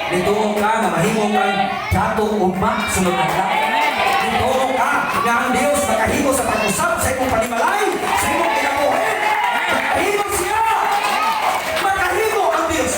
Nituo ka nga mahimo kang dato ugma sunod adlaw. Nituo ka nga ang Dios makahimo sa pag-usab sa imong panimalay, sa imong kinabuhi. Makahimo siya. Makahimo ang Dios.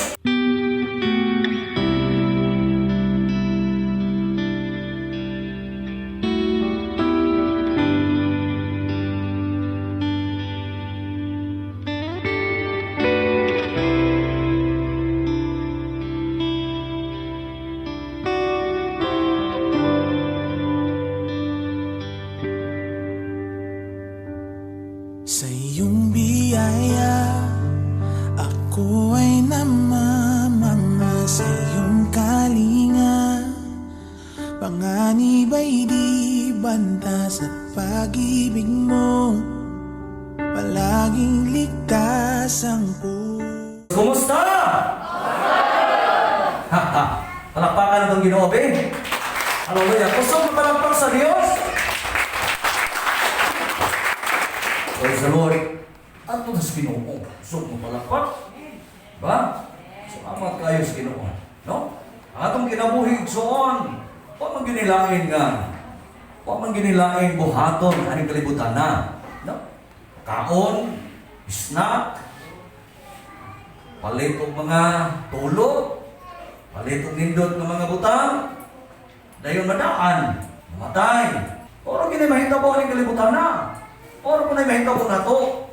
Sa iyong biyaya, ako ay namamanga sa iyong kalinga. Panganib ay di banta sa pag-ibig mo. Palaging ligtas ang puso. Kumusta? Ha ha. Palakpakan na itong Ginoo, be. Hallelujah. Kusog na palakpak sa Dios. Praise the Lord. Ato na sa Ginoo. Kusog mo palakpak. Ba? Salamat kayo sa Ginoo. No? Ang atong kinabuhi igsoon. Wa man ginilain nga. Wa man ginilain buhaton aning kalibutan na. No? Kaon, snack, palit og mga tulog, palit og nindot ng mga butang, dayon madaan, mamatay. Oro gini mahitabo aning kalibutan na. Oro po na mahitabo nato.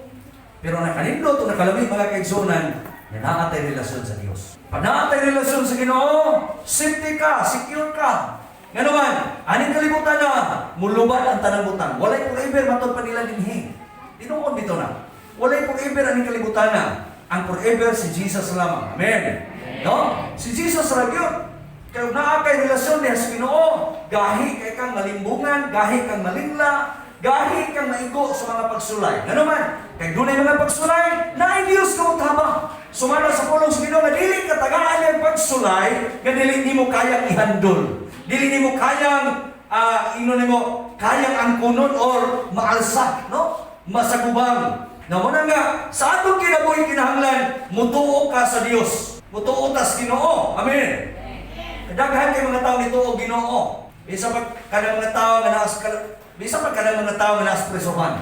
Pero nakanindot o nakalami mga kaigsunan, na naa tay relasyon sa Dios. Pag naa tay relasyon sa Ginoo, safety ka, secure ka. Nga naman, aning kalibutan na, mulubad ang tanang butang. Walay forever matod pa nila dinhi. Tinuod bitaw na. Walay forever aning kalibutan na. Ang forever si Jesus lamang. Amen. No? Si Jesus ra gyud. Kay naa kay relasyon niya sa Ginoo, gahi kay kang malimbungan, gahi kang malingla, gahi kang maigo sa mga pagsulay. Nga naman, kay dunay mga pagsulay, naay Dios ka tama. Sumala sa pulong sa Ginoo nga dili ka tagaan ang pagsulay, nga dili nimo kayang ihandol. Dili nimo kayang ingnon nimo kayang angkunon or maalsa, no? Masagubang. Na mo na nga, sa atong kinabuhi kinahanglan, mutuo ka sa Dios. Mutuo ta sa Ginoo. Amen. Daghan kay mga tao nituo Ginoo. Bisa pa kanang mga tao nga naas bisa pa kanang mga tao nga naas presohan.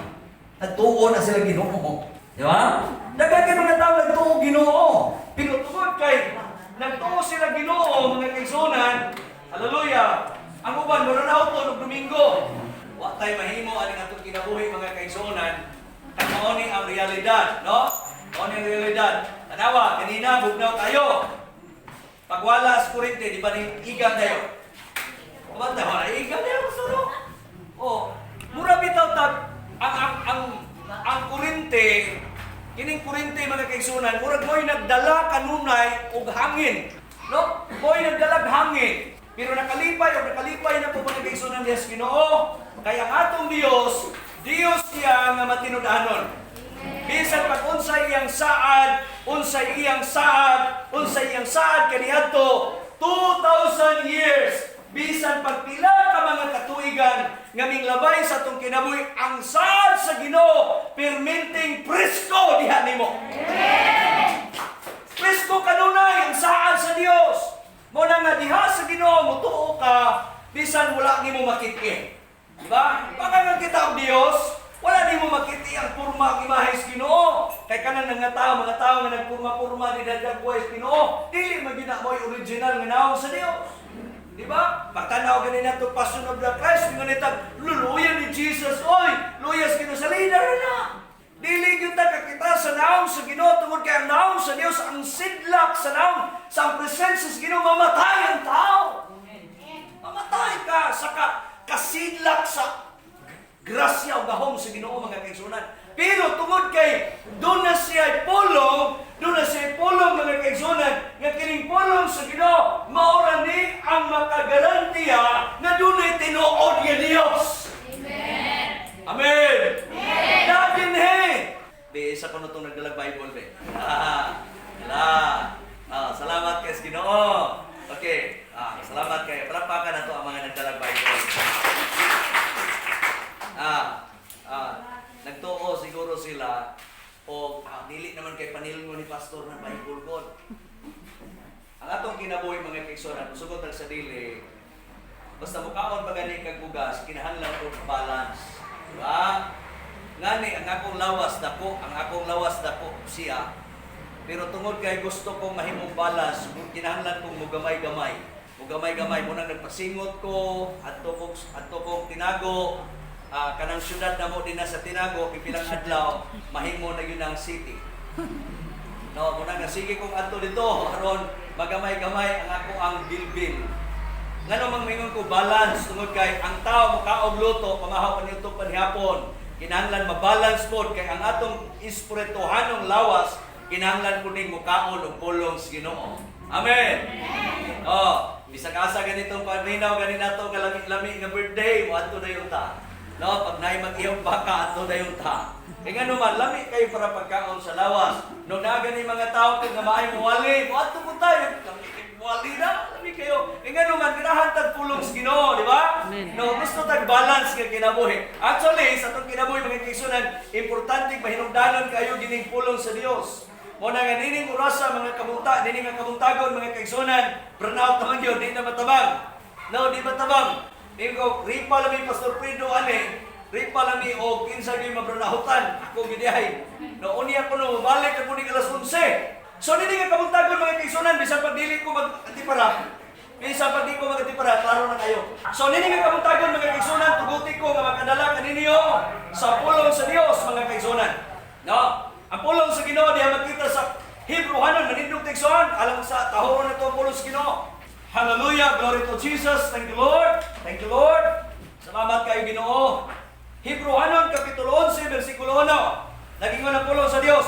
Nagtuo na sila Ginoo. Di ba? Daghan kay mga tao nagtuo Ginoo. Pero tungod kay nagtuo sila Ginoo mga kaigsunan, hallelujah. Ang uban mananaw to og Domingo. Wa tay mahimo aning atong kinabuhi mga kaigsunan. Kay mao ni ang realidad, no? Mao ni ang realidad. Tanawa, kanina bugnaw tayo. Pagwala sa kurente, di ba ni igang tayo? Kumanta, wala igang tayo, gusto no? Oh, mura bitaw tag ang kurente, kining kurente mga kaigsunan, murag mo'y nagdala kanunay og hangin. No? Mo'y nagdalag hangin. Pero nakalipay o nakalipay na po mga kaigsunan diya sa Ginoo, kay ang atong Dios, Dios siya nga matinud-anon. Bisan pag unsay iyang saad, unsay iyang saad, unsay iyang saad kaniadto 2000 years. Bisan pag pila ka mga katuigan nga minglabay sa atong kinabuhi ang saad sa Ginoo perminting presko diha nimo. Presko kanunay ang saad sa Dios. Mo na nga diha sa Ginoo mutuo ka bisan wala nimo makit-i. Di ba? Baka nga kita og Dios, wala nimo makit-i ang porma ang imahe sa Ginoo. Kay kanang nga tao, mga tao nga nagpurma-purma ni dadagway sa Ginoo, dili man gyud na mo'y original nga naong sa Dios. Di ba? Pagtanaw gani nato Passion of the Christ, ingon nitag luluya ni Jesus, oy, luya sa Ginoo sa leader na. Dili gyud ta kakita sa naong sa Ginoo tungod kay ang naong sa Dios ang sidlak sa naong sa ang presensya sa Ginoo mamatay ang tao. Mamatay ka sa kasidlak sa grasya o gahom sa Ginoo mga kaigsunan. Pero tungod kay doon na siya pulong, doon na siya pulong mga kaigsunan, nga kining pulong sa Ginoo, maura ni ang makagarantiya na dunay tinuod nga Dios. Amen. Amen. Amen. He. Be, isa ko na itong nagdalag Bible, be. Ah, ala. Ah, salamat kay sa Ginoo. Okay. Ah, salamat kay. Palakpakan na to ang mga nagdalag Bible. Ah, nagtuo siguro sila o dili naman kay panilmo ni pastor ng Bible God. Ang atong kinabuhi, mga kaigsuonan, musugot sa dili, basta mukaon pa gani kag bugas, kinahanglan og balance. Di ba? Ngani ang akong lawas dako, ang akong lawas dako siya. Pero tungod kay gusto kong mahimong balance, kinahanglan kong mugamay-gamay. Mugamay-gamay mo nang nagpasingot ko, adto kong Tinago, kanang syudad na mo din sa Tinago, pipilang adlaw, mahimo na yun ang city. No, muna nga sige kong adto dito aron magamay-gamay ang ako ang bilbil. Ngano mang mingon ko balance? Tungod kay ang tao mukaog luto, pamahaw pa panihapon. Kinahanglan mabalance pod kay ang atong espirituhanong lawas kinahanglan pud ning mukaon og pulong sa Ginoo. Amen. Oh, bisag asa ganitong paminaw gani nato nga lami-lami nga birthday, moadto dayon ta. No, pag naay mag-ihog baka, adto dayon ta. Kay ngano man lami kayo para pagkaon sa lawas. No naa gani mga tao kay nga maay mowali, moadto pud tayo. Lami kay moali na, lami kayo. Kay ngano man ganahan tag pulong sa Ginoo, di ba? Amen. No, gusto tag balance nga kinabuhi. Actually, sa atong kinabuhi, mga kaigsuonan, importante mahinungdanon kayo gining pulong sa Dios. Mo na nga nining orasa, mga kabunta, nining nga kabuntagon, mga kaigsuonan, burnout naman yun, di na matabang. No, di matabang. Ko, ripa lami Pastor Fredo ani, ripa lami o kinsa gyud mabranautan, ako gyud diay. No, unya ko no, balik ako ning alas 11. So nini nga kabuntagon, mga kaigsuonan, bisan pag dili ko mag-antipara, bisan pag di ko mag-antipara, klaro na kayo. So nini nga kabuntagon, mga kaigsuonan, tuguti ko nga makadala kaninyo sa pulong sa Dios, mga kaigsuonan. No, ang pulong sa Ginoo diha makita sa Hebrew-hanon, manindog teksoan, alang sa tahoron na ito ang pulong sa Ginoo. Hallelujah, glory to Jesus. Thank you, Lord. Thank you, Lord. Salamat kayo, Ginoo. Hebrew-hanon kapitulo 11 versikulo 1. Nagingon ang pulong sa Dios.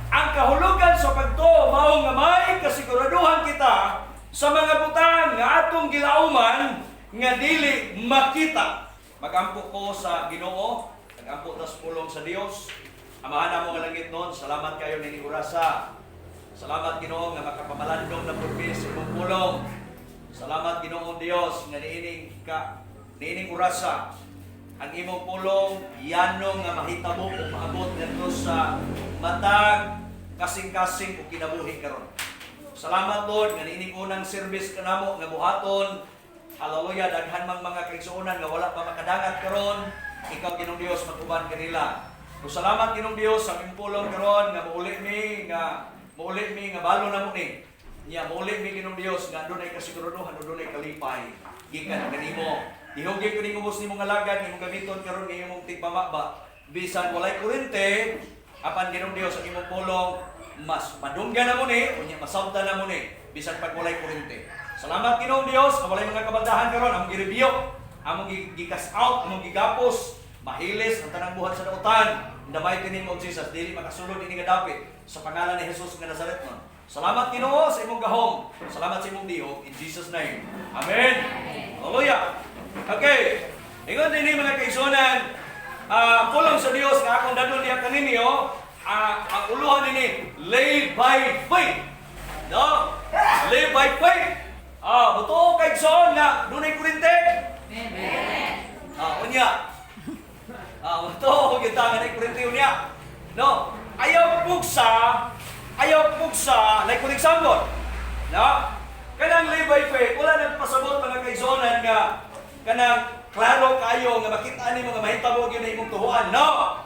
Ang kahulugan sa pagtuo mao nga may kasiguraduhan kita sa mga butang nga atong gilauman nga dili makita. Magampo ko sa Ginoo, nagampo tas pulong sa Dios. Amahan namo nga langit noon, salamat kayo nini orasa. Salamat, Ginoo, nga makapamalandong na pud mi sa imong pulong. Salamat, Ginoong Dios, nga niining orasa ang imong pulong yano nga mahitabo o maabot ngadto sa matag kasing-kasing o kinabuhi karon. Salamat, Lord, nga niining unang service kanamo nga buhaton. Hallelujah, daghan mang mga kaigsuonan nga wala pa makadangat karon. Ikaw, Ginoong Dios, mag-uban kanila. So salamat, Ginoong Dios, sa imong pulong karon nga muuli mi nga balo na mo ni. Nya muuli mi, Ginoong Dios, nga adunay kasiguraduhan, adunay kalipay gikan kanimo. Ihugi ko ning ubos nimo nga lagad imong gamiton karon nga imong tigpamaba. Bisan walay kurente, apan, Ginoong Dios, ang imong pulong mas madunggan na mo ni, unya masabtan na mo ni bisan pag walay kurente. Salamat, Ginoong Dios, nga walay mga kabaldahan karon, among gi-review, among gi-cast out, among gigapos, mahilis ang tanang buhat sa dautan. In the mighty name of Jesus, dili makasulod ini nga dapit sa pangalan ni Jesus nga Nazaret nun. Salamat, Ginoo, sa imong gahom. Salamat sa imong dihog in Jesus' name. Amen. Hallelujah. Okay. Ingon dinhi, mga kaigsuonan, pulong sa Dios nga akong dadon diha kaninyo, ang uluhan nini, live by faith. No? Live by faith. Buto kay igsoon nga dunay kurente. Unya. Buto kita nga nay kurente unya. No? Ayaw pugsa, ayaw pugsa, like for example, no? Kanang live by faith, wala nagpasabot, mga kaigsuonan, nga kanang klaro kayo nga makita nimo nga mahitabo gyud na imong tuhuan. No.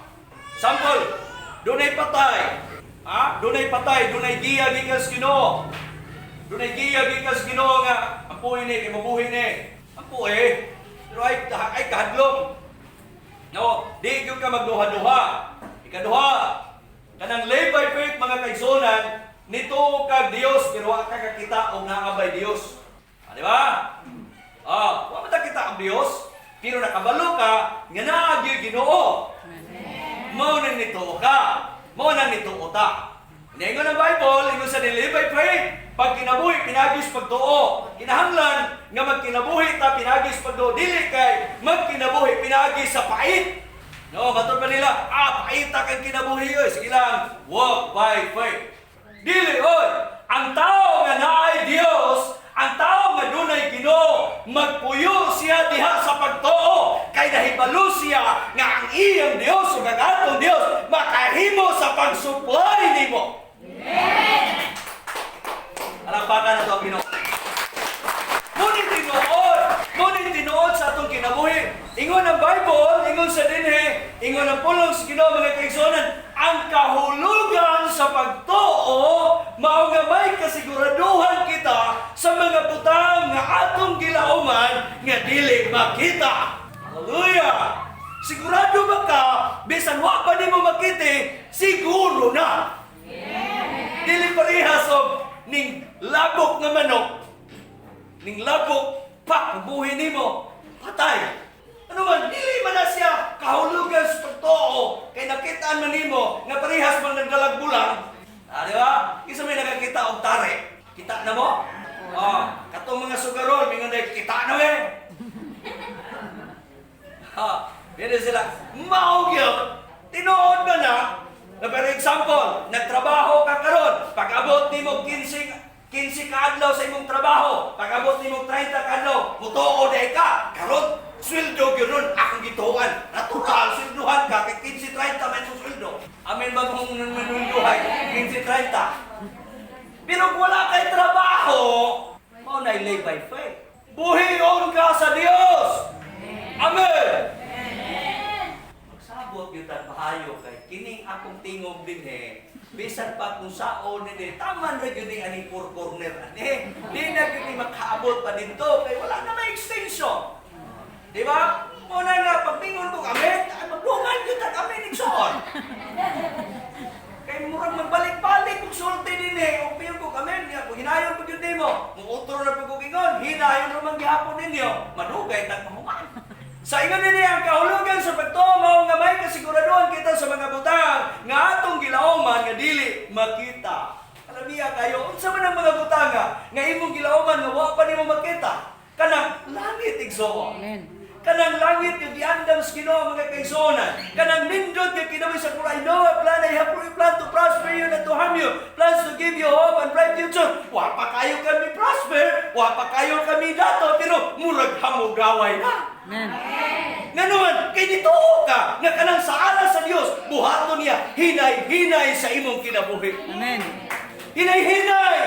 Sample, dunay patay. Ha? Dunay patay, dunay giya gikan sa Ginoo. Dunay giya gikan sa Ginoo nga ampuhi ni kay mabuhi ni. Ampuhi. Pero ay kahadlok. No, di gyud ka magduha-duha. Ikaduha, kanang live by faith, mga kaigsuonan, nito kag Dios pero wa ka kakita og naa bay Dios. Di ba? Wa man ta kita ang Dios, pero nakabalo ka nga naa gyud Ginoo. Mao nang nituo ka. Mao nang nituo ta. Ningon ang Bible, ingon sa live by faith, pag kinabuhi, pinagi sa pagtuo. Kinahanglan nga magkinabuhi ta pinagi sa pagtuo. Dili kay magkinabuhi pinagi sa pait. No, matod pa nila, pait ta kang kinabuhi oy. Sige lang, walk by faith. Dili oy, ang tao nga naay Dios, ang tao nga dunay Ginoo, magpuyo siya diha sa pagtuo kay nahibalo siya nga ang iyang Dios ug ang atong Dios makahimo sa pag-supply nimo. Palakpakan. Palakpakan nato ang Ginoo. Ngunit tinuod, ngunit tinuod sa atong kinabuhi. Ingon ang Bible, ingon sa dinhi, ingon ang pulong sa Ginoo, mga kaigsuonan, ang kahulugan sa pagtuo mao nga may kasiguraduhan kita sa mga butang nga atong gilauman nga dili makita. Hallelujah! Sigurado ba ka, bisan wa pa nimo makita, siguro na? Dili parehas og ning labok nga manok, ning labok, pak, buhi nimo, patay. Ano man, dili man na siya kahulugan sa pagtuo, kay nakitaan man nimo nga parehas man nagdalag bulang. Ah, di ba? Kinsa may nakakita og tare? Kita na mo? Oh, katong mga sugarol, mingon na kita na we. Ha, dili sila, mao gyud. Tinuod ba na? Na pero example, nagtrabaho ka karon, pag-abot nimo 15 15 ka adlaw sa imong trabaho, pag-abot nimo 30 ka adlaw, mutuo diay ka. Karon sweldo gyud nun akong gituoan. Natural sweldohan ka kay 15 30 man sa sweldo. Amen ba mong manunduhay? 15 30. Pero kung wala kay trabaho, mao na live by faith. Buhion ka sa Dios. Amen. Magsabot gyud ta maayo kay kining akong tingog dinhi, bisan pa kung saon dinhi, taman ra gyud ni aning four corner ani. Di na gyud ni makaabot pa didto kay wala na may extension. Di ba? Mao na nga pagmingon ko amen, ay magdungan gyud ta amen igsoon. Kay murag magbalik-balik kung sulti dinhi, ug piyon ko amen, niya kung hinayon pa gyud nimo, muutro na pud ko ingon, hinayon ra man gihapon ninyo, madugay tag mahuman. Sa ingon nini, ang kahulugan sa pagtuo mao nga may kasiguraduhan kita sa mga butang nga atong gilauman nga dili makita. Alamia kayo, unsa man ang mga butang nga imong gilauman nga wa pa nimo makita? Kanang langit, igsoon. Amen. Kanang langit nga giandam sa Ginoo, mga kaigsuonan. Kanang nindot nga kinabuhi sa kung "I know a plan I have for you, plan to prosper you, not to harm you, plans to give you hope and bright future." Wa pa kayo kami prosper, wa pa kayo kami dato, pero murag hamugaway na. Amen. Nga naman, kay nituo ka, nga kanang saala sa Dios, buhaton niya, hinay-hinay sa imong kinabuhi. Amen. Hinay-hinay!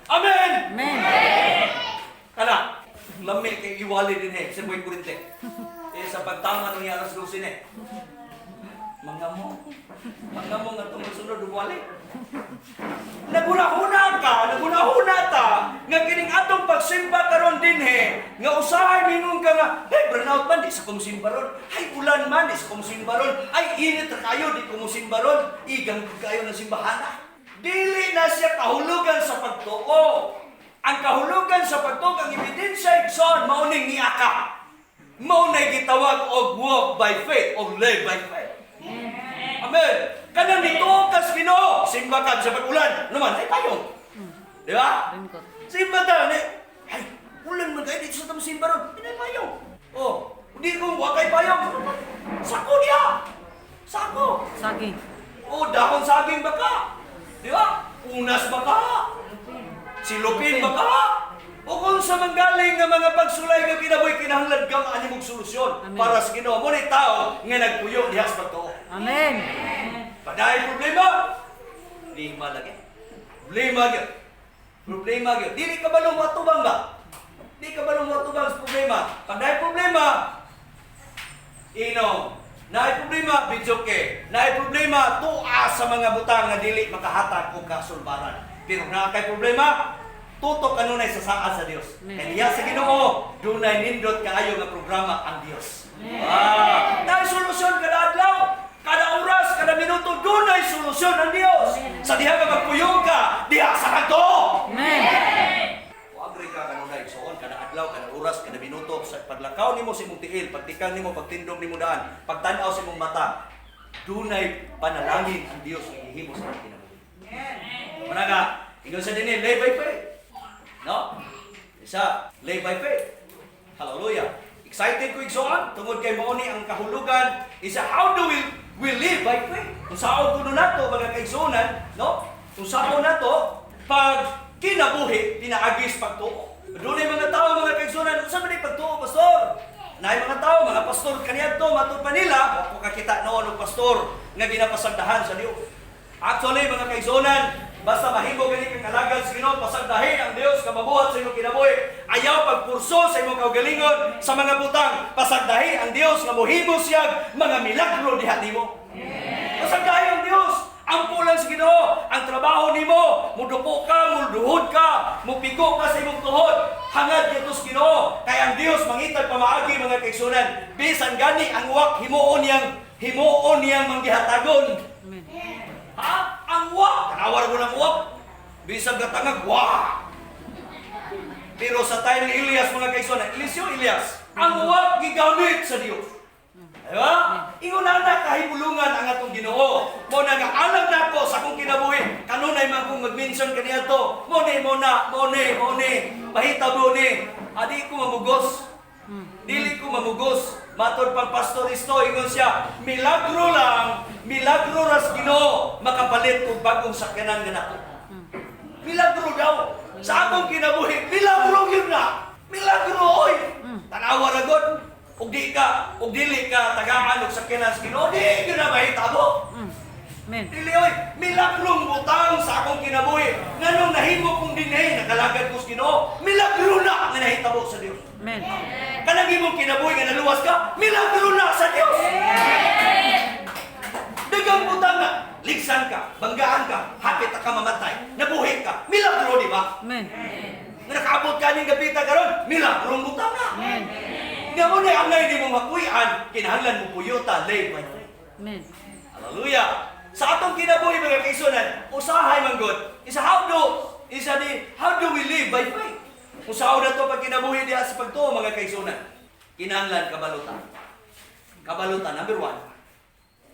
Amen! Amen. Kana, lami kay iwali dinhi sa buhay kurente. Eh, sa pagtama niya alas 12 ni. Mga mo, mga mo nga itong sunod wali. Naguna-huna ka, naguna-huna ta, nga kining atong pagsimba karon dinhi, nga usahay mingon ka nga, "Hey, burnout man, di sa kong simba ron. Ay, ulan man, di sa kong simba ron. Ay, init ra kayo, di ko mo simba ron. Igang kayo ng simbahana." Dili na siya kahulugan sa pagtuo. Ang kahulugan sa pagtuo, ang ebidensya, igsoon, mauning niaka. Mao nay gitawag og walk by faith or live by faith. Amen. Kanang nituo ka sa Ginoo, simba ka sa pag-ulan, naman ay payong. Di ba? Raincoat. Simba ta ni. Ay, ulan man kayo dito sa tamang simba ron. Hindi payong. Oh, hindi ko wa kay payong. Sako niya. Sako. Saging. Oh, dahon saging baka. Di ba? Unas baka. Silupin baka. O kung sa manggaling nga mga pagsulay nga kinabuhi, kinahanglan kang ani mong solusyon Amen. para sa Ginoo. Mo ni tao nga nagpuyo diha sa pagtuo. Amen. Padayon problema, problema lagi. Problema gyud. Problema gyud. Dili ka ba atubang ba? Di ka ba atubang sa problema? Pag naay problema, inom. Naay problema, videoke. Naay problema, tua sa mga butang nga dili makahatag og kasulbaran. Pero naa kay problema, tutok kanunay sa saad sa Dios. Amen. Kay niya sa Ginoo, dunay nindot kaayo nga programa ang Dios. Ah, naay solusyon kada adlaw, kada oras, kada minuto, dunay solusyon ang Dios. Sa diha nga magpuyong ka, diha sa kanto. Amen. Agree ka kanunay, igsoon, kada adlaw, kada oras, kada minuto, sa paglakaw nimo sa imong tiil, pagtikang nimo, pagtindog nimo daan, pagtan-aw sa imong mata, dunay panalangin ang Dios nga gihimo sa imong kinabuhi. Muna nga, ingon sa dinhi, live by faith. No? Isa, live by faith. Hallelujah. Excited ko, igsoon, tungod kay mao ni ang kahulugan isa how do we live by faith. Kung saon kuno nato, mga kaigsuonan, no? Kung saon nato pag kinabuhi pinaagi sa pagtuo. Dunay mga tao, mga kaigsuonan, "Unsa man ni pagtuo, pastor?" Naay mga tao, mga pastor kaniadto matud pa nila, wa ko kakita noon og pastor nga ginapasagdahan sa Dios. Actually, mga kaigsuonan, Basta mahimo gani kang alagad sa Ginoo, pasagdahi ang Dios nga mabuhat sa imong kinabuhi. Ayaw pagpurso sa imong kaugalingon sa mga butang. Pasagdahi ang Dios nga mohimo siyag mga milagro diha nimo. Pasagdahi ang Dios. Ampo lang sa Ginoo, ang trabaho nimo, mudupo ka, muduhod ka, mupigo ka sa imong tuhod, hangad ngadto sa Ginoo. Kay ang Dios mangitag pamaagi, mga kaigsunan. Bisan gani ang uwak, himuon niyang manggihatagon. Amen. Ha? Ang uwak! Tanawar mo ng uwak. Bisag gatangag, wah! Pero sa time ni Elias, mga kaigsunan, Eliseo, Elias, ang uwak gigamit sa Dios. Diba? Ingon na na kahibulungan ang atong Ginoo. Mo na nga alam nako sa akong kinabuhi. Kanunay man kong mag-mention kaniadto. Mo ni mo na, mo ni, mo ni. Mahitabo ni. Adi ko mamugos. Dili ko mamugos. Matod pang Pastor Isto, ingon siya, milagro lang, milagro ras Ginoo makapalit og bagong sakyanan nga nako. Milagro daw. Sa akong kinabuhi, milagro yun na. Milagro, oy. Tanawa ra god. Ug dili ka tagaan og sakyanan sa Ginoo, di gyud na mahitabo. Amen. Dili oy, milagrong butang sa akong kinabuhi. Nganong nahimo kong dinhi, nakalagad ko sa Ginoo, milagro na nga nahitabo sa Dios. Amen. Kanang imong kinabuhi nga naluwas ka, milagro na sa Dios. Dagang butang nga, ligsan ka, banggaan ka, hapit ka mamatay, nabuhi ka, milagro, di ba? Amen. Nga nakaabot ka ning gapita karon, milagrong butang na. Amen. Nga mo na angay nimo mapuy-an, kinahanglan mo puyota, lay by faith. Amen. Hallelujah! Sa atong kinabuhi, mga kaigsunan, usahay man gud. Isa how do isa di how do we live by faith? Usahaw na to pag kinabuhi diha sa pagtuo, mga kaigsunan. Kinahanglan kabalutan. Kabalutan number one.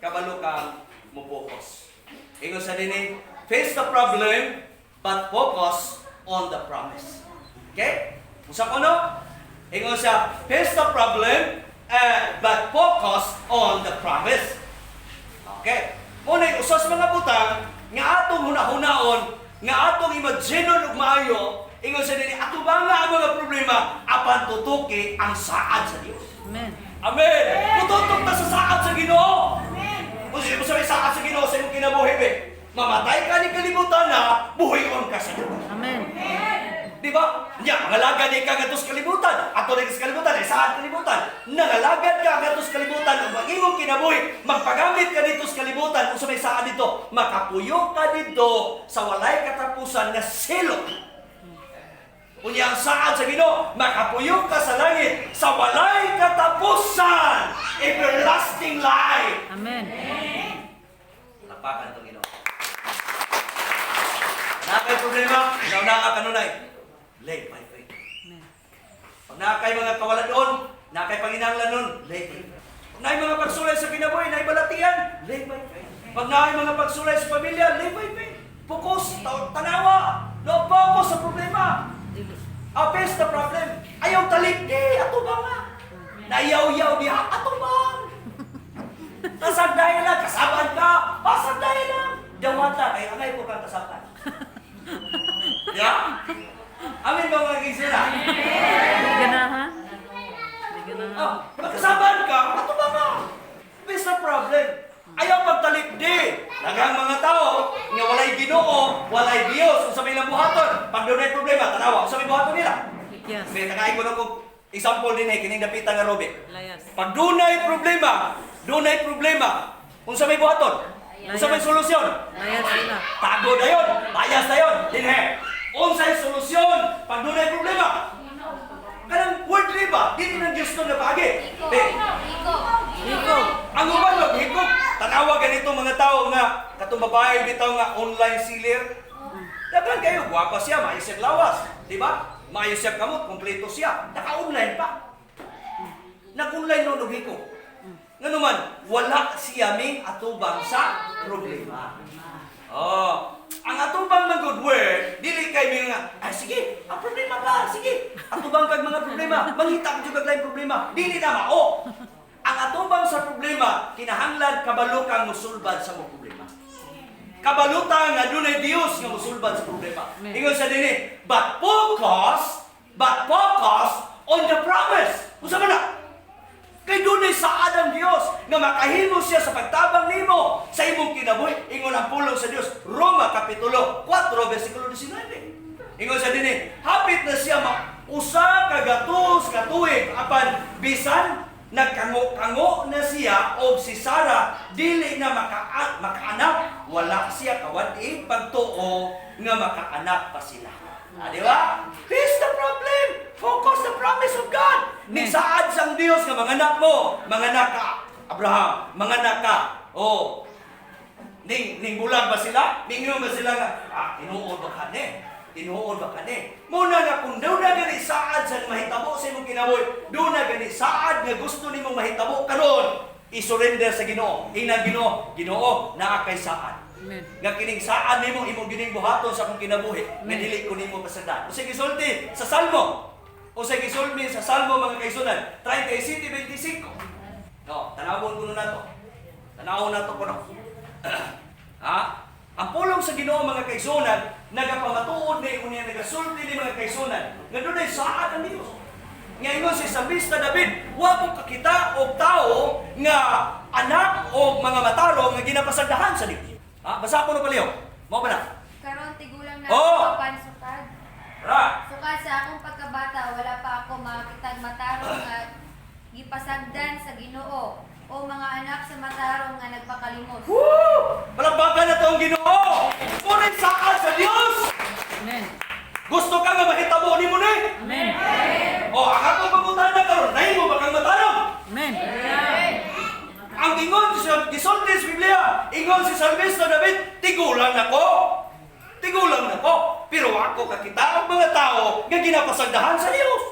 Kabalo kang mo-focus. Ingon sa dinhi, face the problem but focus on the promise. Okay? Usa ko no? Ingon siya, face the problem but focus on the promise. Okay. Muna yung usa sa mga butang nga atong hunahunaon, nga atong imaginon og maayo, ingon sa dinhi, ato ba nga ang mga problema apan tutuki ang saad sa Dios. Amen. Amen. Mututok ta sa saad sa Ginoo. Kung sino sa may saad sa Ginoo sa imong kinabuhi, be, mamatay ka ni kalibutan na, buhion ka sa Dios. Amen. Di ba? Nya, mangalagad ka ngadto sa kalibutan. Ato rin sa kalibutan, ay saan kalibutan? Nangalagad ka ngadto sa kalibutan ug ang imong kinabuhi, magpagamit ka dito sa kalibutan, unsa may saad dito, makapuyo ka dito sa walay katapusan nga silot. Unya ang saad sa Ginoo, makapuyo ka sa langit sa walay katapusan, everlasting life. Amen. Lapakan itong Ginoo. Naa kay problema, naa kanunay. Lay by faith. Amen. Pag naa kay mga kawalan, naa kay panginahanglan nun, lay by faith. Pag naay mga pagsulay sa kinabuhi, naay balatian, lay by faith. Pag naay mga pagsulay sa pamilya, lay by faith. Focus, tanawa, no focus sa problema. Dili. Ah, face the problem. Ayaw talik, di, ato ba nga? Nayaw-yaw diha, ato ba? Pasagday lang, kasaban ka, pasagday lang. Dawata, kay angay ko kang kasaban. Ya? Amin ba, mga kaigsunan? Di ganahan. Di ganahan. Ah, magkasaban ka, ato ba nga? Face the problem. Ayaw pagtalik di. Daghang mga tao nga walay Ginoo, walay Dios, unsa may ilang buhaton? Pag dunay problema, tanawa, unsa may buhaton nila? Yes. May tagay ko na kung example din eh, kining dapita nga Robe. Layas. Pag dunay problema, unsa may buhaton? Unsa may solusyon? Layas sila. Tago dayon, bayas dayon, dinhe. Unsay solusyon pag dunay problema? Kanang worldly ba? Dili nang Diyos na paagi. Be, Iko. ang uban maghikog, tanawa ganito mga tao nga katong babae bitaw nga online seller. Daghan kayo, gwapa siya, maayo siyang lawas, di ba? Maayo siyang kamot, kompleto siya. Naka-online pa. Nag-online no og hikog. Nga naman, wala siya may atubang sa problema. Oh, ang atubang ng good word, dili kay may nga, "Ah, sige, ang problema ba? Sige, atubang kag mga problema, mangita ka jud kag laing problema." Dili na mao. Ang atubang sa problema, kinahanglan kabalo kang musulbad sa mga problema. Kabaluta nga dunay Dios nga musulbad sa problema. Amen. Ingon sa dinhi, but focus on the promise. Unsa man na? Kay dunay saad ang Dios nga makahimo siya sa pagtabang nimo sa imong kinabuhi. Ingon ang pulong sa Dios, Roma kapitulo 4 versikulo 19. Ingon sa dinhi, hapit na siya 100 ka tuig apan bisan nagkango-kango na siya og si Sara dili na makaanak, wala siya kawad-i pagtuo nga makaanak pa sila. Ah, di ba? This the problem. Focus the promise of God. Ni Amen. saad sang Dios nga manganak mo, manganak ka, Abraham, manganak ka. Oh. Ning bulag ba sila? Ningon ba sila nga, ah, tinuod ba ka ni? Tinuod ba ka ni? Muna nga kung doon na gani saad sa mahitabo sa imong kinabuhi, doon na gani saad nga gusto nimong mahitabo karon, i-surrender sa Ginoo. Ingnan Ginoo, Ginoo, naa kay saad. Amen. Nga kining saad nimo imong gining buhaton sa akong kinabuhi, nga Amen. dili ko nimo pasagdan. Unsay gisulti sa Salmo? Unsay gisulti sa Salmo, mga kaigsuonan? 37:25. No, tanawon kuno nato. Tanawon nato kuno. Ha? Ang pulong sa Ginoo, mga kaigsuonan, nagapamatuod ni unya, nagasulti ni mga kaigsuonan nga dunay saad ang Dios. Nga ingon si Salmista David, wa ko kakita og tawo nga anak o mga matarong nga ginapasagdahan sa Dios. Ha? Basa ko no paliw. Mao ba na? Karon tigulang na Oh! ako apan sukad. Ra. Sukad sa akong pagkabata, wala pa ako makitag matarong nga gipasagdan sa Ginoo o mga anak sa matarong nga nagpakalimos. Woo! Palakpakan na to ang Ginoo. Puri saad sa Dios. Amen. Gusto ka nga mahitabo nimo ni? Amen. O ang akong pangutana karon, nahimo ba kang matarong? Amen. Ang ingon sa gisulti sa Biblia, ingon si Salmista David, tigulang nako. Tigulang nako. Pero ako kakita ang mga tao nga ginapasagdahan sa Dios.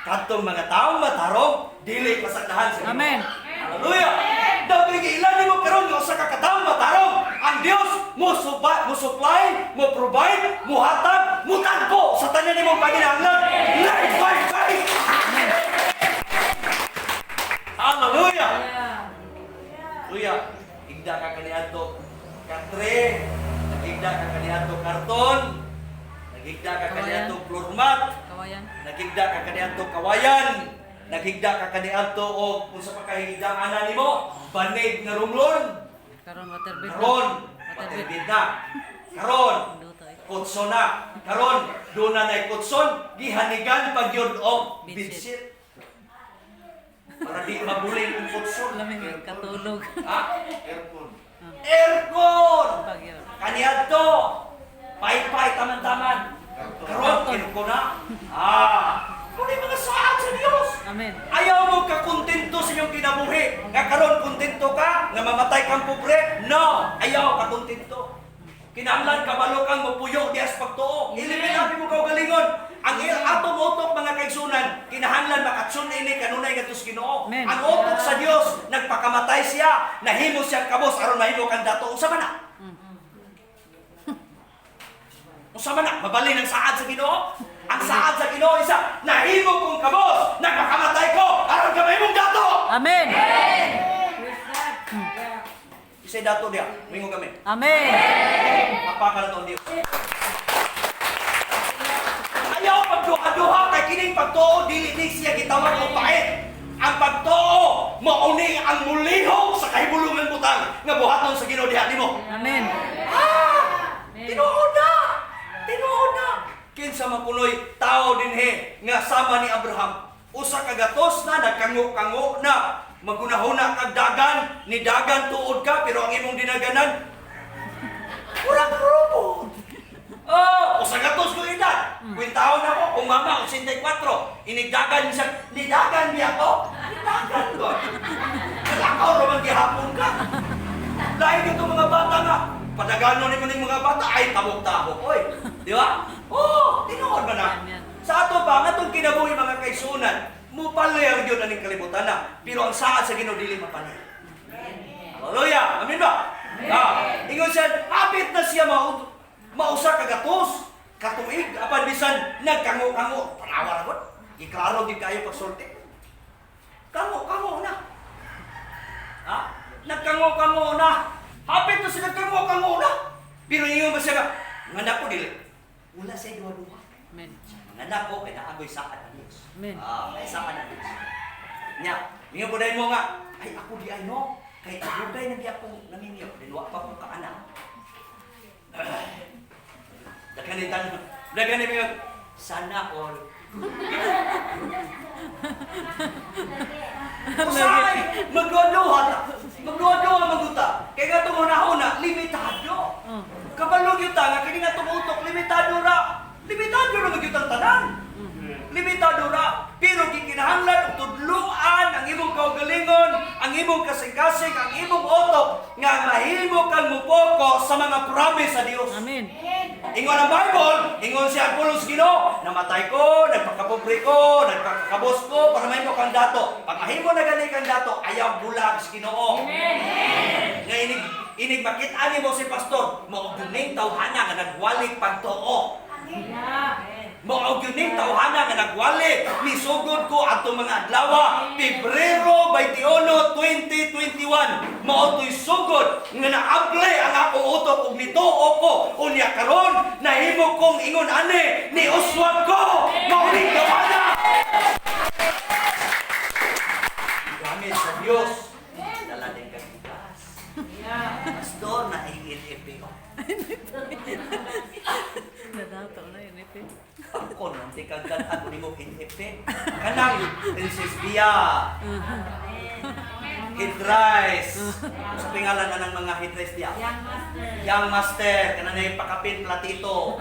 Kadtong mga taong matarong, dili pasagdahan sa Ginoo. Amen. Hallelujah. Dapat ilan nimo karon nga usa ka katawo matarong, ang Dios mo suba, mo supply, mo provide, mo hatag, mo tagbo sa tanan nimong panginahanglan. Life by faith. Amen. Hallelujah. Kuya, igda ka kaniadto katre, nagigda ka kaniadto karton, nagigda ka kaniadto floormat, Kawayan. nagigda ka kaniadto kawayan, nagigda ka kaniadto og unsa pa kahigda ana nimo, banig nga rumlon. Karon waterbed na. Karon, waterbed na. Karon, Luto eh. kutso na. Karon, doon na na'y kutson, gihanigan pag yun og Bedsheet. bedsheet. Para di mabuling ang kutson. Lamig katulog. Ha? Aircon. Aircon! Pag yun. Kaniadto! Paypay, taman-taman. Karon, aircon na. Ah! Muna yung mga saad sa Dios. Amen. Ayaw mo kakontento sa iyong kinabuhi. Nga karon kontento ka, nga mamatay kang pobre. No! Ayaw kakontento. Kinahanglan kabalo kang mopuyo diha sa pagtuo. Iliminabi mo kaugalingon. Ang atong utok, mga kaigsunan, kinahanglan makatsun ini kanunay ngadto sa Ginoo. Amen. Ang utok sa Dios, nagpakamatay siya, nahimo siyang kabos aron mahimo kang dato. Unsa man na? Unsa man na? Mabalin ang saad sa Ginoo? Ang saad sa Ginoo isa, nahimo kong kabos, nagpakamatay ko aron ka mahimong dato. Amen. Isay dato diha, mingon kami. Amen. Apakan na to ang Dios. Ayaw pagduha-duha kay kining pagtuo dili ni siya gitawag og pait. Ang pagtuo mao ni ang mulihok sa kahibulungan butang nga buhaton sa Ginoo diha nimo. Amen. Ah! Tinuod na! Tinuod na! Kinsa man kunoy tao dinhi nga sama ni Abraham. 100 na nagkango-kango na, magunahuna kag dagan, ni dagan tuod ka pero ang imong dinaganan murag robot. Oh, 100 ko edad. Kwentahon ako kung mama 84, inigdagan siya, nidagan niya ako. Nidagan ko. Kalakaw ra man gihapon ka. Lain dito mga bata nga. Padagano ni mo ning mga bata ay tabok-tabok oy. Di ba? Oo, oh, tinuod ba na? Yan, yan. Sa ato pa nga itong kinabuhi, mga kaigsuonan, mupaler gyud aning kalibutan na. Pero ang saad sa Ginoo dili mapaler. Hallelujah. Amen ba? Ah, ingon siya, hapit na siya mausa kagatos, katuig, apan bisan nagkango-kango, tanawa ra gud. Giklaro gid kayo pagsulti. Kango-kango na. Ha? Nagkango-kango na. Hapit na sila nagkango-kango na. Pero ingon ba siya nga, mga anak ko dili. Wala siya duha-duha. Amen. Mga anak ko, kay naagoy saad ang Diyos. Amen. Ah, may saad ang Diyos. Nya, ingon po dahil mo nga, ay ako di ay no, kay dugay na di ako naminyo, din wa pa ko kaanak. Daghan ni tan, daghan ni mga sana all. Usay, magduha-duha ta. Magduha-duha maguta. Kay nga itong una-una, limitado. Oh. Kabalo gyud ta nga kini nga tumutok limitado ra. Limitado ra magyud ang tanan. Limitado ra. Pero gikinahanglan og tudluan ang imong kaugalingon, ang imong kasing-kasing, ang imong utok nga mahimo kang mupoko sa mga promise sa Dios. Amen. Ingon ang Bible, ingon siya ang pulong sa Ginoo, namatay ko, nagpakapobre ko, nagpakakabos ko, para mahimo kang dato. Pag mahimo na gani kang dato, ayaw bulag sa Ginoo. Nga inig, inig makita nimo si pastor, mao gyud ning tawhana nga nagwali pagtuo. Mao gyud ning tawhana nga nagwali, misugod ko atong mga adlaw, Pebrero 21, 2021. Mao to'y sugod nga naable ang ako utok ug nituo ko. Unya karon nahimo kong ingon ani ni uswag ko. Mao ning tawhana. Gamit sa Dios. Dala din kag bugas. Pastor na NFP. Nadato na yun, eh. Ako nang tikag ako nimo NFP. Kanang Princess Bia. Head rice. Sa pingalan na ng mga head rice diya. Young master. Young Master, kanang naipakapin platito.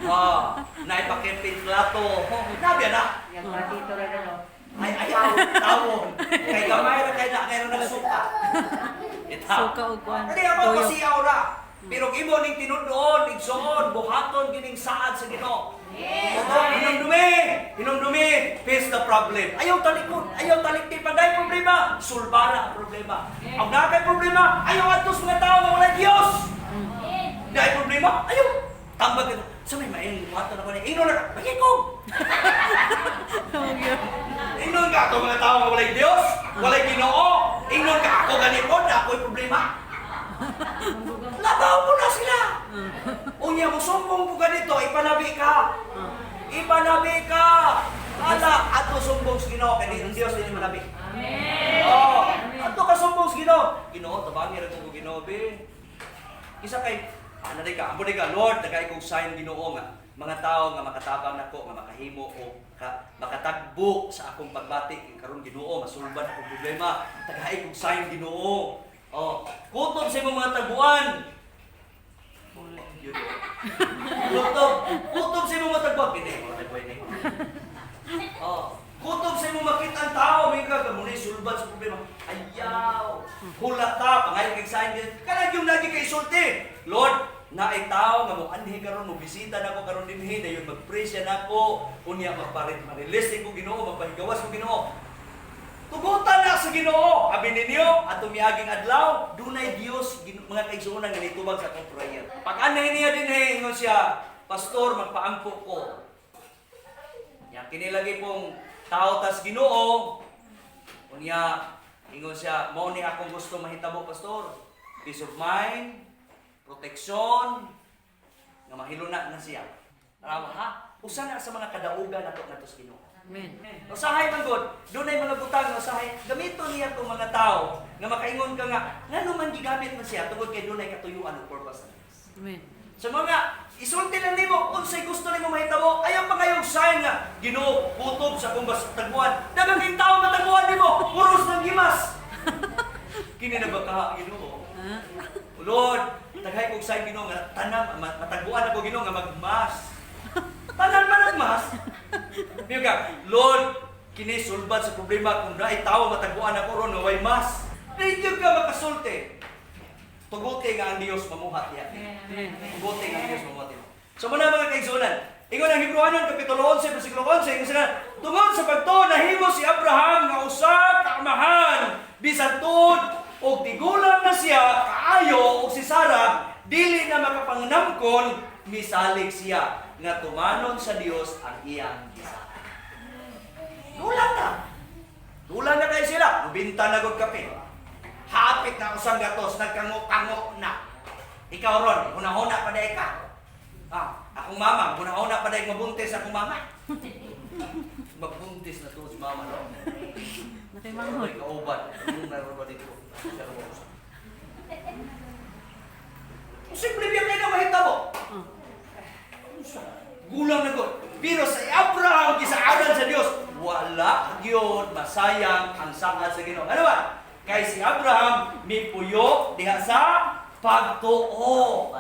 Oh, naipakapin plato. Oh, nabi na. Yang platito ra no. Ay, ayaw, tawon. Kay gamay ra kay na kay nagsuka. Ita. Suka og kuan. Kaya ako Toyo. pasiyaw ra. Pero imo ning tinudoon, igsoon, buhaton gining saad sa Ginoo. Yes. Hinumdumi, hinumdumi, face the problem. Ayaw talikod, ayaw talikdi pag ay problema, sulbara ang problema. Ang naa kay problema, ayaw adto sa mga tao nga walay Dios. Dahil problema, ayaw. Tambag ito. Sa may maayong buhaton ako ni Ingnon na ka, magikog. Ingnon ka ako mga tao nga walay Dios, walay Ginoo. Ingnon ka ako ganito na ako'y problema. Labaw mo na sila. Unya mo sumbong ko ganito, ipanabi ka. Ipanabi ka. Ala, ato sumbong sa Ginoo kay ang Dios dili manabi. Amen. Oh, ato ka sumbong sa Ginoo. Ginoo tabangi ra ko Ginoo be. Isa kay ano di ka, amo di ka Lord, nagay kog sign Ginoo nga mga tao nga makatabang nako nga makahimo o ka, makatagbo sa akong pagbati kay karon Ginoo masulban akong problema, tagay kog sign Ginoo. Oh, kutob sa imong mga taguan. Yun. Kutob, kutob sa imong mga taguan kini, mga taguan ni. Oh, kutob sa imong makita ang tao, may ka muna sulbat sa problema. Ayaw. Hulata, pangayon kay sign kanang yung lagi kay isulti. Lord, naay tao nga mo anhi karon mo bisita nako karon dinhi dayon mag-pray siya nako unya magparit ma-release ko Ginoo magpahigawas ko Ginoo. Tugutan na sa Ginoo. Abi ninyo atong miaging adlaw dunay Dios mga kaigsuonan nga nitubag sa akong prayer. Pag anhi niya dinhi ingon siya, pastor magpaampo ko. Ya kini lagi pong tao tas Ginoo. Unya ingon siya, mao ni akong gusto mahitabo pastor. Peace of mind, protection, nga mahiluna na siya. Tarawa ha? Usa na sa mga kadaugan nato ngadto sa Ginoo. Amen. Usahay man gud, dunay mga butang nga usahay gamiton niya tong mga tao nga makaingon ka nga ngano man gigamit man siya tungod kay dunay katuyuan ug purpose sa Dios. Amen. Sa mga isulti lang nimo unsay gusto nimo mahitabo, ayaw pa kayong sign nga Ginoo kutob sa akong bas taguan. Daghang kayong tao mataguan nimo, puros ng gimas. Kini na ba ka Ginoo? Ha? O Lord, tagay kog sign Ginoo nga tanam mataguan ako Ginoo nga magmas. Tanan man nagmas. Diyo ka, Lord, kini sulbad sa problema kung naay tao mataguan ako ron nga way mas. Di gyud ka makasulti. Tuguti nga ang Dios mamuhat niya. Amen. Tuguti nga ang Dios mamuhat niya. So muna mga kaigsunan, ingon ang Hebrewanon kapitulo 11 bersikulo 11, ingon sila, tungod sa pagtuo nahimo si Abraham nga usa ka amahan bisan tuod og tigulang na siya kaayo og si Sara dili na makapangnamkon misalig siya nga tumanon sa Dios ang iyang gisaad. Dulang na. Dulang na kayo sila. Mubinta na gud kape. Hapit na usang gatos, nagkango-kango na. Ikaw ron, hunahuna pa dahil ka. Ah, akong mama, hunahuna pa dahil mabuntis akong mama. Magbuntis na to si mama, no? Nakimanghod. May kauban. Anong naroon ba dito? Simple biya kayo na mahitabo. Oh. Gulang na ko. Pero sa Abraham, gisaadan sa Dios, wala gyud masayang ang saad sa Ginoo. Ano ba? Kay si Abraham mipuyo diha sa pagtuo.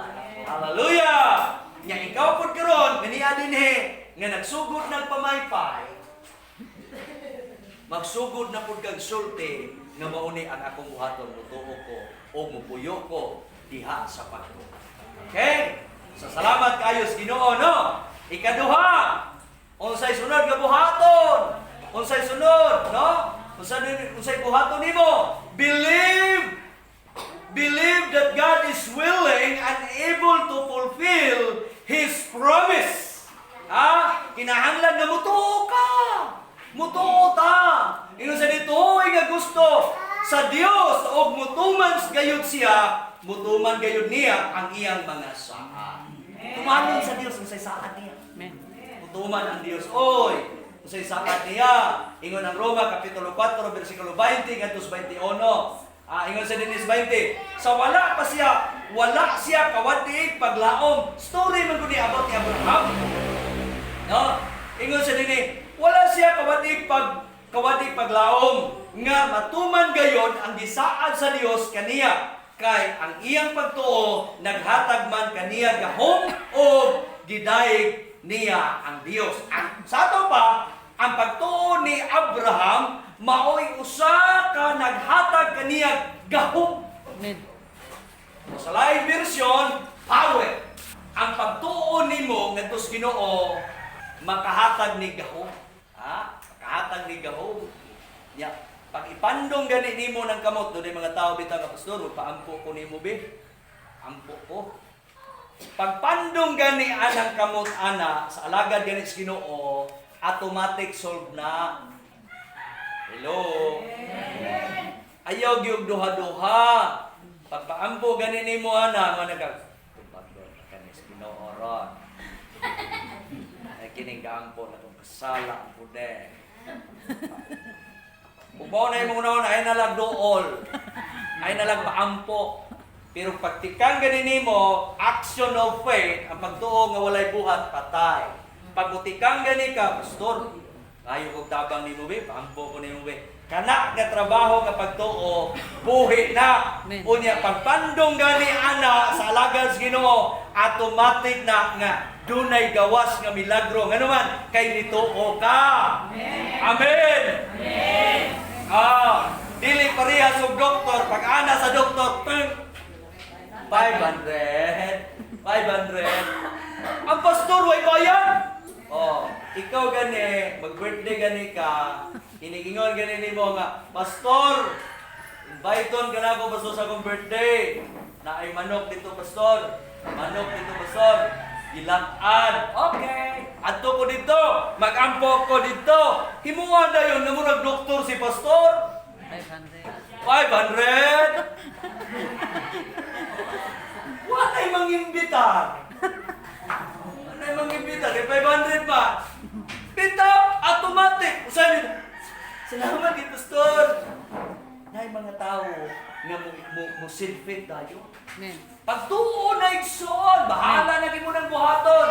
Hallelujah! Nya ikaw pud karon ganiya dinhi nga nagsugod ng pamaypay, magsugod na pud kag sulti nga mauni ang akong buhaton, mutuo ko o mupuyo ko diha sa pagtuo. Okay? So salamat kayo sa Ginoo, no? Ikaduha, unsay sunod nga buhaton? Unsay sunod, no? Unsay buhaton nimo? Believe. Believe that God is willing and able to fulfill His promise. Ha? Kinahanglan na mutuo ka. Mutuo ta. Ingon sa dito, nga gusto sa Dios og mutuman gayud siya, mutuman gayud niya ang iyang mga saad. Tumanon sa Dios unsay saad niya. Amen. Mutuman ang Dios. Oy, unsay saad niya. Ingon ang Roma kapitulo 4 bersikulo 20 ngadto sa 21. Ah, ingon sa dinis 20. Sa wala pa siya, wala siya kawatiig paglaom. Story man gud ni about ni Abraham. No? Ingon sa dinhi, wala siya kawatig paglaom nga matuman gayon ang gisaad sa Dios kaniya kay ang iyang pagtuo naghatag man kaniya gahom o gidayeg niya ang Dios. Ang, sa ato pa, ang pagtuo ni Abraham maoy usa ka naghatag kaniya gahom. Amen. Sa laing version, power. Ang pagtuo nimo ngadto sa Ginoo makahatag ni gahom. Ha? Makahatag ni gahom. Ya, pag ipandong gani nimo ng kamot, doon mga tao bitaw nga pastor, paampo ko nimo be. Ampo ko. Pagpandong gani anang kamot ana sa alagad gani sa Ginoo, automatic solve na. Hello. Ayaw gyud duha-duha. Pagpaampo gani nimo ana nga nagka tubag doon kani sa Ginoo ron. Ay kining gaampo na tong kasala ang pude. Ubaw na imong naon ay nalag dool. Ay nalag paampo. Pero pagtikang gani nimo, action of faith, ang pagtuo nga walay buhat, patay. Pag mutikang gani ka, pastor, ayo kog tabang nimo be, paampo ko nimo be. Kana nga trabaho nga pagtuo, buhi na. Amen. Unya pagpandong gani ana sa alagad sa Ginoo, automatic na nga dunay gawas nga milagro. Ngano man kay nituo ka. Amen. Amen. Ah, dili parehas og doktor pag ana sa doktor, peng, 500. 500. Ang pastor way bayad. Oh, ikaw gani, mag-birthday gani ka, inigingon gani nimo nga, "Pastor, inviteon ka na ako pastor sa akong birthday. Na ay manok dito pastor. Manok dito pastor." Gilat-an. Okay. Adto ko dito. Mag-ampo ko dito. Himuan na yun. Namurag doktor si pastor. 500. 500? Wala'y mangimbitar. Wala'y mangimbitar. Eh, 500 pa. Bitaw, automatic. Usahin nila. Salamat, eh, pastor. Nay mga tao nga mo silfit tayo. Amen. Pagtuo na igsoon, bahala na kimo ng buhaton.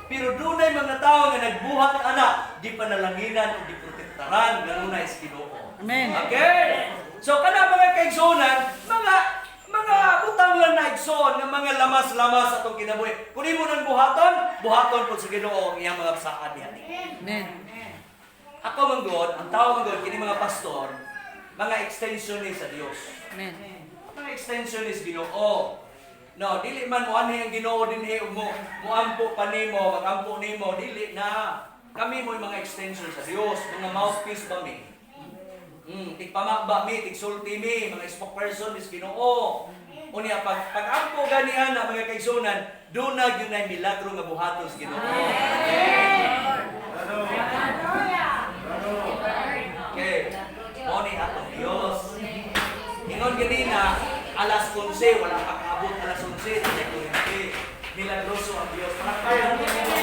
Pero dunay mga tao nga nagbuhat ana, di panalanginan o di protektaran ganun na is Ginoo. Amen. Okay? So kana mga kaigsuonan, mga butang lang na igsoon nga mga lamas-lamas atong kinabuhi. Kun imo nang buhaton, buhaton pud sa Ginoo ang iyang mga saad niya. Amen. Ako man God, ang tao man God, kini mga pastor, mga extension ni sa Dios. Amen. Mga extension is Ginoo. No, dili man mo anhi ang Ginoo dinhi ug mo moampo pa nimo, magampo nimo, dili na. Kami mo mga extension sa Dios, mga mouthpiece ba mi? Tigpamaba mi, tigsulti mi, mga spokesperson is Ginoo. Unya pag pagampo gani ana mga kaigsunan, duna gyud nay milagro nga buhaton sa Ginoo. Okay. Mo ni atong Dios. Ingon ganina, alas 11, wala pa kaabot alas 11, sa kuryente. Milagroso ang Dios. Palakpakan ang Ginoo.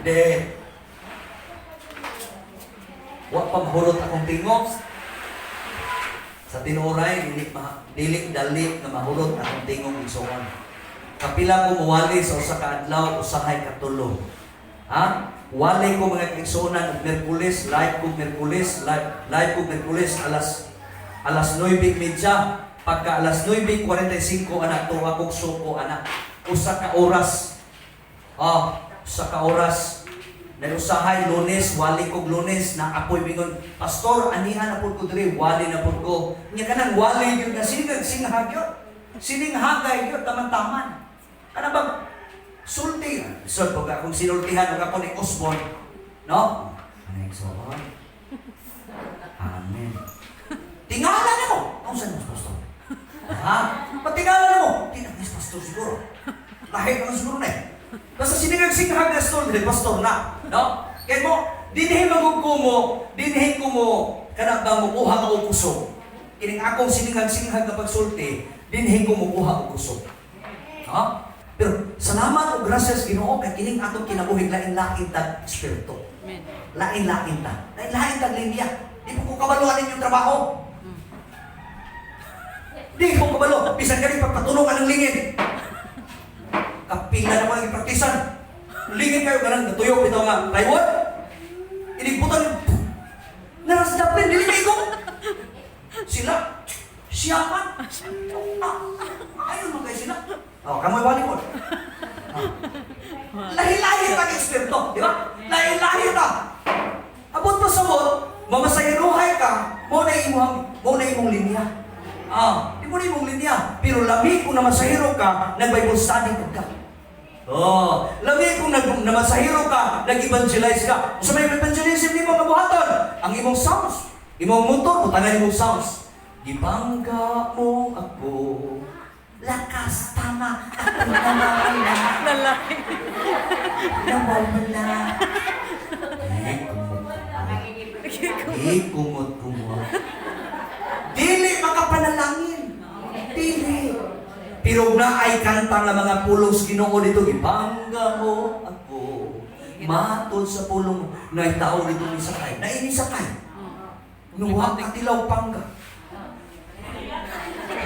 Hindi. Wa pa mahurot akong tingog. Sa tinuoray, dili, dili dali nga mahurot akong tingog, igsoon. Kapila ko muwali sa usa ka adlaw, usahay ka tulo. Ha? Wali ko, mga igsuonan, og Merkules, live ko Merkules, live ko Merkules alas alas 9:30. Pagka alas 9:45 ana to akong suko ana. Usa ka oras. Ah, usa ka oras. Usahay Lunes, wali kog Lunes na ako'y mingon, "Pastor, anihan na pud ko diri, wali na pud ko." Nya kanang wali gyud nga sinag singhag gyud. Sininghagay gyud taman-taman. Kana bang sulti? So, pag akong sinultihan og ako ni Osborne, no? Ano igsoon? Amen. Tingala na mo! Ang saan mo, pastor? Ha? Patingala na mo! Tinangis pastor siguro. Lahit naman siguro na eh. Basta sinigag-singhag na stol, dili pastor na. No? Kaya mo, dinhi magugko mo, dinhi ko mo, kana ba mukuha ka og kusog. Kining akong siningag-singhag na pagsulti, dinhi ko mukuha og kusog. Ha? Pero salamat o gracias Ginoo kay kining atong kinabuhi lain-lain tag espiritu. Amen. Lain-lain ta. Lain-lain tag linya. Di po ko kabaluan inyong trabaho. Di ko kabalo. Bisan gani pagpatulungan ng lingid. Kapila na mga ipraktisan. Lingid kayo ganang natuyok bitaw nga plywood. Inigbutan. Narasdaplin, dili kayo. Sila, siya man. Ah, ayaw man kayo sila. Oh, kamoy wali ko. Ah. Lahi-lahi tag eksperto, di ba? Lahi-lahi ta. Abot pa sa mot, mamasahiruhay ka, mo na imong linya. Ah, di mo na imong linya. Pero lami kung namasahiro ka, nag-Bible study ka. Oh, lami kung nag namasahiro ka, nag-evangelize ka. Sa may evangelism nimo nga buhaton, ang imong sounds, imong motor, butangan imong sounds. Gibangga mo ako, lakas tama, ako nawawala. Lalaki. Nawawala. Eh, kumot-kumot. Dili makapanalangin. Dili. Pero na ay kanta nga mga pulong sa Ginoo dito, gibangga mo ako. Matod sa pulong na tao dito ni sakay. Na ini sakay. Nuwa katilaw pangga.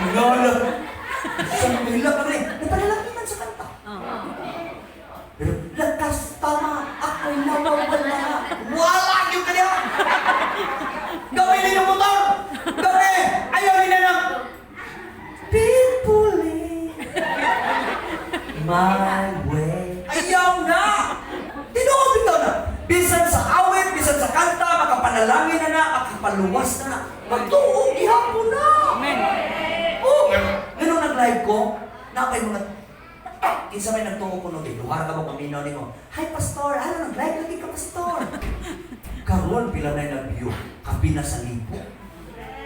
Ngala. Sa pila pa rin. Napanalangin man sa kanta. Pero lakas tama, ako'y nawawala. Wala yung kanya! Gawin ninyo motor! Gawin! Ayaw nila ng People my way. Ayaw na! Tinuod bitaw na. Bisan sa awit, bisan sa kanta, makapanalangin na na, makapaluwas na na. Magtuo gihapon na! Amen. Oh, ganun nag-live ko, na kay mga kinsa may nagtuo ko no, duha ka mo paminaw nimo. "Hi pastor, ano nag-live lagi ka, pastor?" Karon pila na nag-view, kapina sa libo.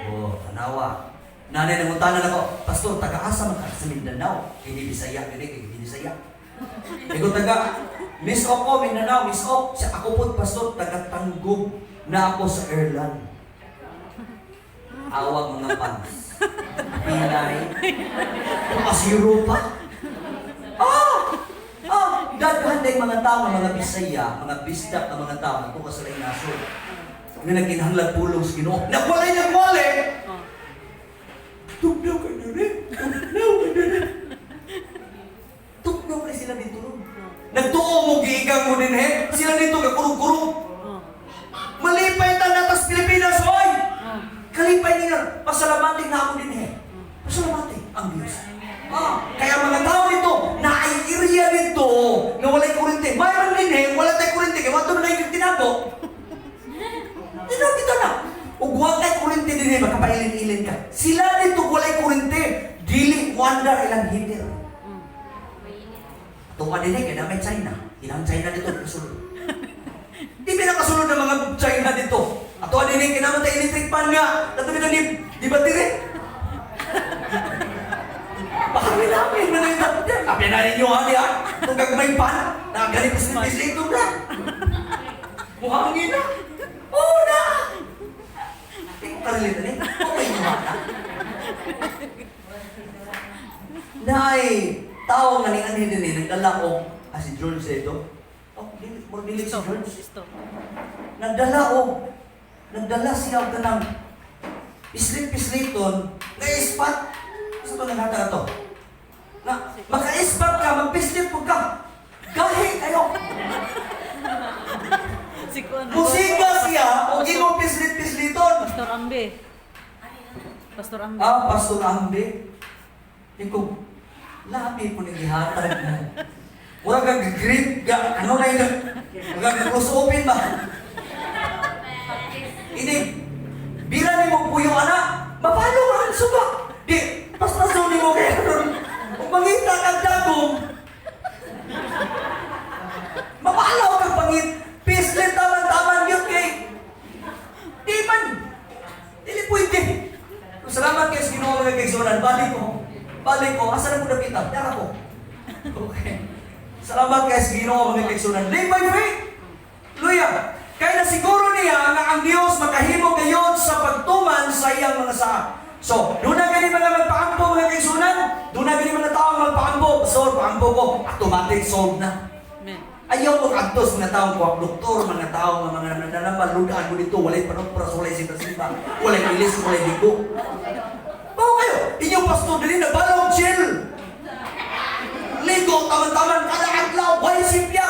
Oh, tanawa. Nanay nangutana nako, "Pastor, taga-asa man ka sa Mindanao?" Hindi Bisaya gani kay hindi Bisaya. Ikaw taga Miss Oko, Mindanao, Miss Ok. Sa ako po, pastor, taga Tanggob na ako sa Ireland. Awag mga fans. Pinay. Tumas Europa. Ah! Ah! Daghan day mga tao, mga Bisaya, mga Bisdak na mga tao, nagtuka sa laing nasod. Nga nagkinahanglan pulong sa Ginoo. Nagwalay nagwali! Tugnaw ka na rin! Tugnaw ka na rin! Tugnaw ka sila dito ron. Nagtuo mo, giigang mo din he. Sila dito, gakurog-kurog. Malipay ta natas Pilipinas, hoy! Kalipay niya, pasalamatin na ako din eh. Pasalamatin ang Diyos. Ah, kaya mga tao nito, na ay area nito, nga walay kurente. Mayroon din eh, wala tayo kurente, kaya wato na yung tinago. Dito, dito na. Ug wa kay kurente din eh, makapailin-ilin ka. Sila dito walay kurente, dili wonder ilang heater. Tunga din eh, kaya na may China. Ilang China dito, kasulod. Di ba nakasulod ng mga China dito? Ato din eh, kailangan tayo electric pan nga. Ato bitaw di ba dire? Baka may namin, na yung Kapi na ninyo ha, diha. Itong gagmay pan, nakaganito sa legislator na. Muhangin na. Oo na! Di ko karelate na eh. Okay na. Nay, tao nga ni anhin din eh, nagdala ko, ah, si George ito. Oh, dili, mo dili si Stop. George. Stop. Nagdala og nagdala siya og kanang pislit-pisliton nga ispat. Sa to naghatag ato? Na maka-ispat ka, magpislit pud ka. Gahi kayo. Si Kuan. Musika siya o imong pislit-pisliton. Pastor Ambe. Pastor Ambe. Ah, Pastor Ambe. Ikaw, labi po ni gihatag na. Mura kag grip ga, ano na yun? Mura kag close open ba? Ini, bila ni mo puyo ana, mapalo ka ang suga. Di, basta ni mo kay ron. Kung mangita kag dagom, mapalaw kag pangit. Pislit taman-taman yun kay. Di man, dili pwede. Salamat kay sa Ginoo mga kaigsuonan. Balik ko. Balik ko. Asa na ko nakita? Dara ko. Okay. Salamat kay sa Ginoo mga kaigsuonan. Live by faith. Luya. Kay na siguro niya nga ang Dios makahimo gayon sa pagtuman sa iyang mga saa. So, doon na gani mga magpaampo mga kaigsuonan. Doon na gani mga tao magpaampo. Pastor, paampo ko. Automatic solved na. Amen. Ayaw mo kadtos mga taong kuwak doktor, mga tao nga mga nananamal, ludaan mo dito, walay panopras, walay simba-simba, walay ilis, walay ligo. Oo kayo, inyong pastor dili na balong chill. Ligo, taman-taman, kada adlaw, walay simpya.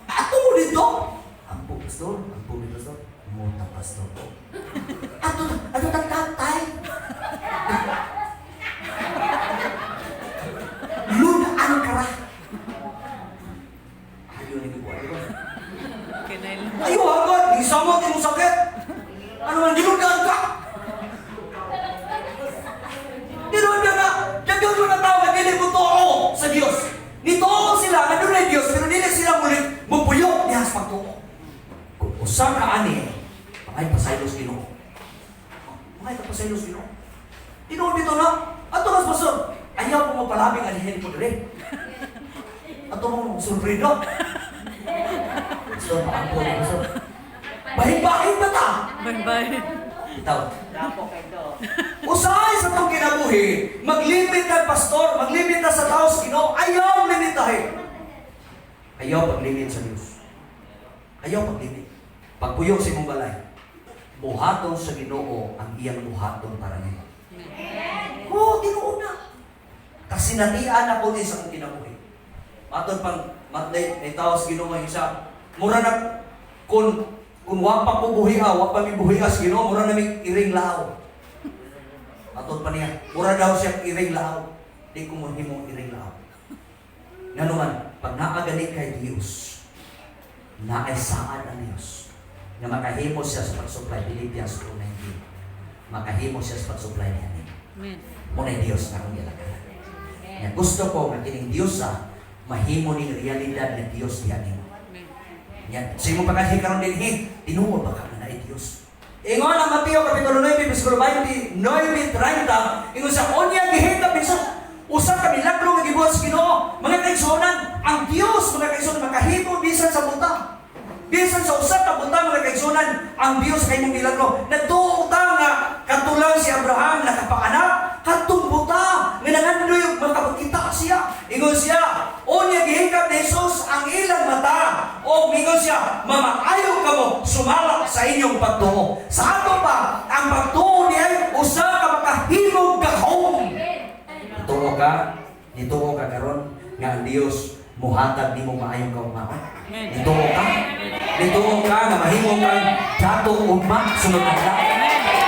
Ato mo dito. Ampo, pastor, ampo ni pastor, muta pastor ko. Ato, ato tatay. Ludaan ka ra. Ayaw ni ko, ayaw. Kinay Ayaw agad, gisamot imong sakit. Ano man giludaan ka? Giludaan ka. Daghan mo na tao nga dili mo tuo sa Dios. Nituo sila nga dunay Dios pero dili sila muli mupuyo diha sa pagtuo. Kung usa ka ani, pangay pasaylos Ginoo. Pangay ka pasaylos Ginoo. Tinuod dito na. Ato kas pastor. Ayaw ko mapalabing anihin ko dire. Ato mo surprido. Pastor, paampo ni pastor. Bahin-bahin ba ta? Bye-bye. Itaw. Usahay sa itong kinabuhi, maglimit ka, pastor, maglimit ka sa tao sa Ginoo, ayaw limitahin. Ayaw paglimit sa Diyos. Ayaw paglimit. Pagpuyok sa imong balay, buhaton sa Ginoo ang iyang buhaton para nimo. Oo, tinuod na. Kasinatian ako ni sa akong kinabuhi. Matod pang matay may tao sa Ginoo nga isa. Mura na kun wa pa ko buhiha, wa pa mi buhiha sa Ginoo, mura na mi iring lahaw. Matod pa niya, mura daw siya iring lahaw. Di ko mo himo iring lahaw. Ngano man, pag naagaling kay Dios, naay saad ang Dios nga makahimo siya sa pag-supply, Philippians 2:19. Makahimo siya sa pag-supply niya. Amen. Muna Diyos na akong gilakaran. Nga gusto ko nga kining Diyos sa mahimo ning realidad nga Diyos diha nimo. Amen. Yan. Sa imong pagkahi karon dinhi, tinuod ba ka nga naay Diyos? Ingon ang Mateo kapitulo 9 bersikulo 29:30, ingon sa unya gihita bisan usa ka milagro nga gibuhat sa Ginoo. Mga kaigsuonan, ang Dios mga kaigsuonan makahimo bisan sa buta. Bisan sa usa ka buta mga kaigsuonan, ang Dios kay mong milagro. Nagtuo ta nga katulang si Abraham nakapaanak, kadtong buta nga nangandoy og makapagkita siya. Ingon siya, unya gihikap ni Jesus ang ilang mata o mingon siya, mamaayo kamo sumala sa inyong pagtuo. Sa ato pa, ang pagtuo niya ay usa ka makahimong gahom. Nituo ka, nituo ka karon nga ang Dios muhatag nimo maayong kaugmaon. Amen. Nituo ka, nituo ka nga mahimo kang dato ugma sunod adlaw.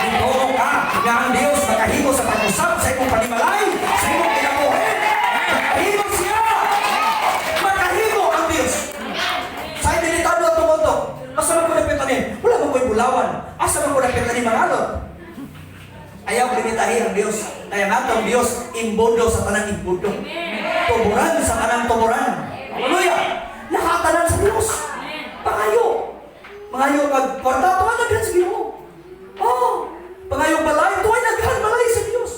Nituo ka nga ang Dios makahimo sa pag-usab sa imong panimalay, sa imong kinabuhi. Makahimo siya. Makahimo ang Dios. Sa delikado at tumoto. Asa man ko napit ani? Wala man ko'y bulawan. Asa man ko napit ani mangalot? Ayaw limitahin ang Dios. Kaya nga atong Dios, imbodo sa tanang imbodo. Tuburan sa tanang tuburan. Hallelujah! Lahat tanan sa Dios. Pangayo. Pangayo kag kwarta, tuwa naghan sa Ginoo. Oh, pangayo balay, tuwa naghan balay sa Dios.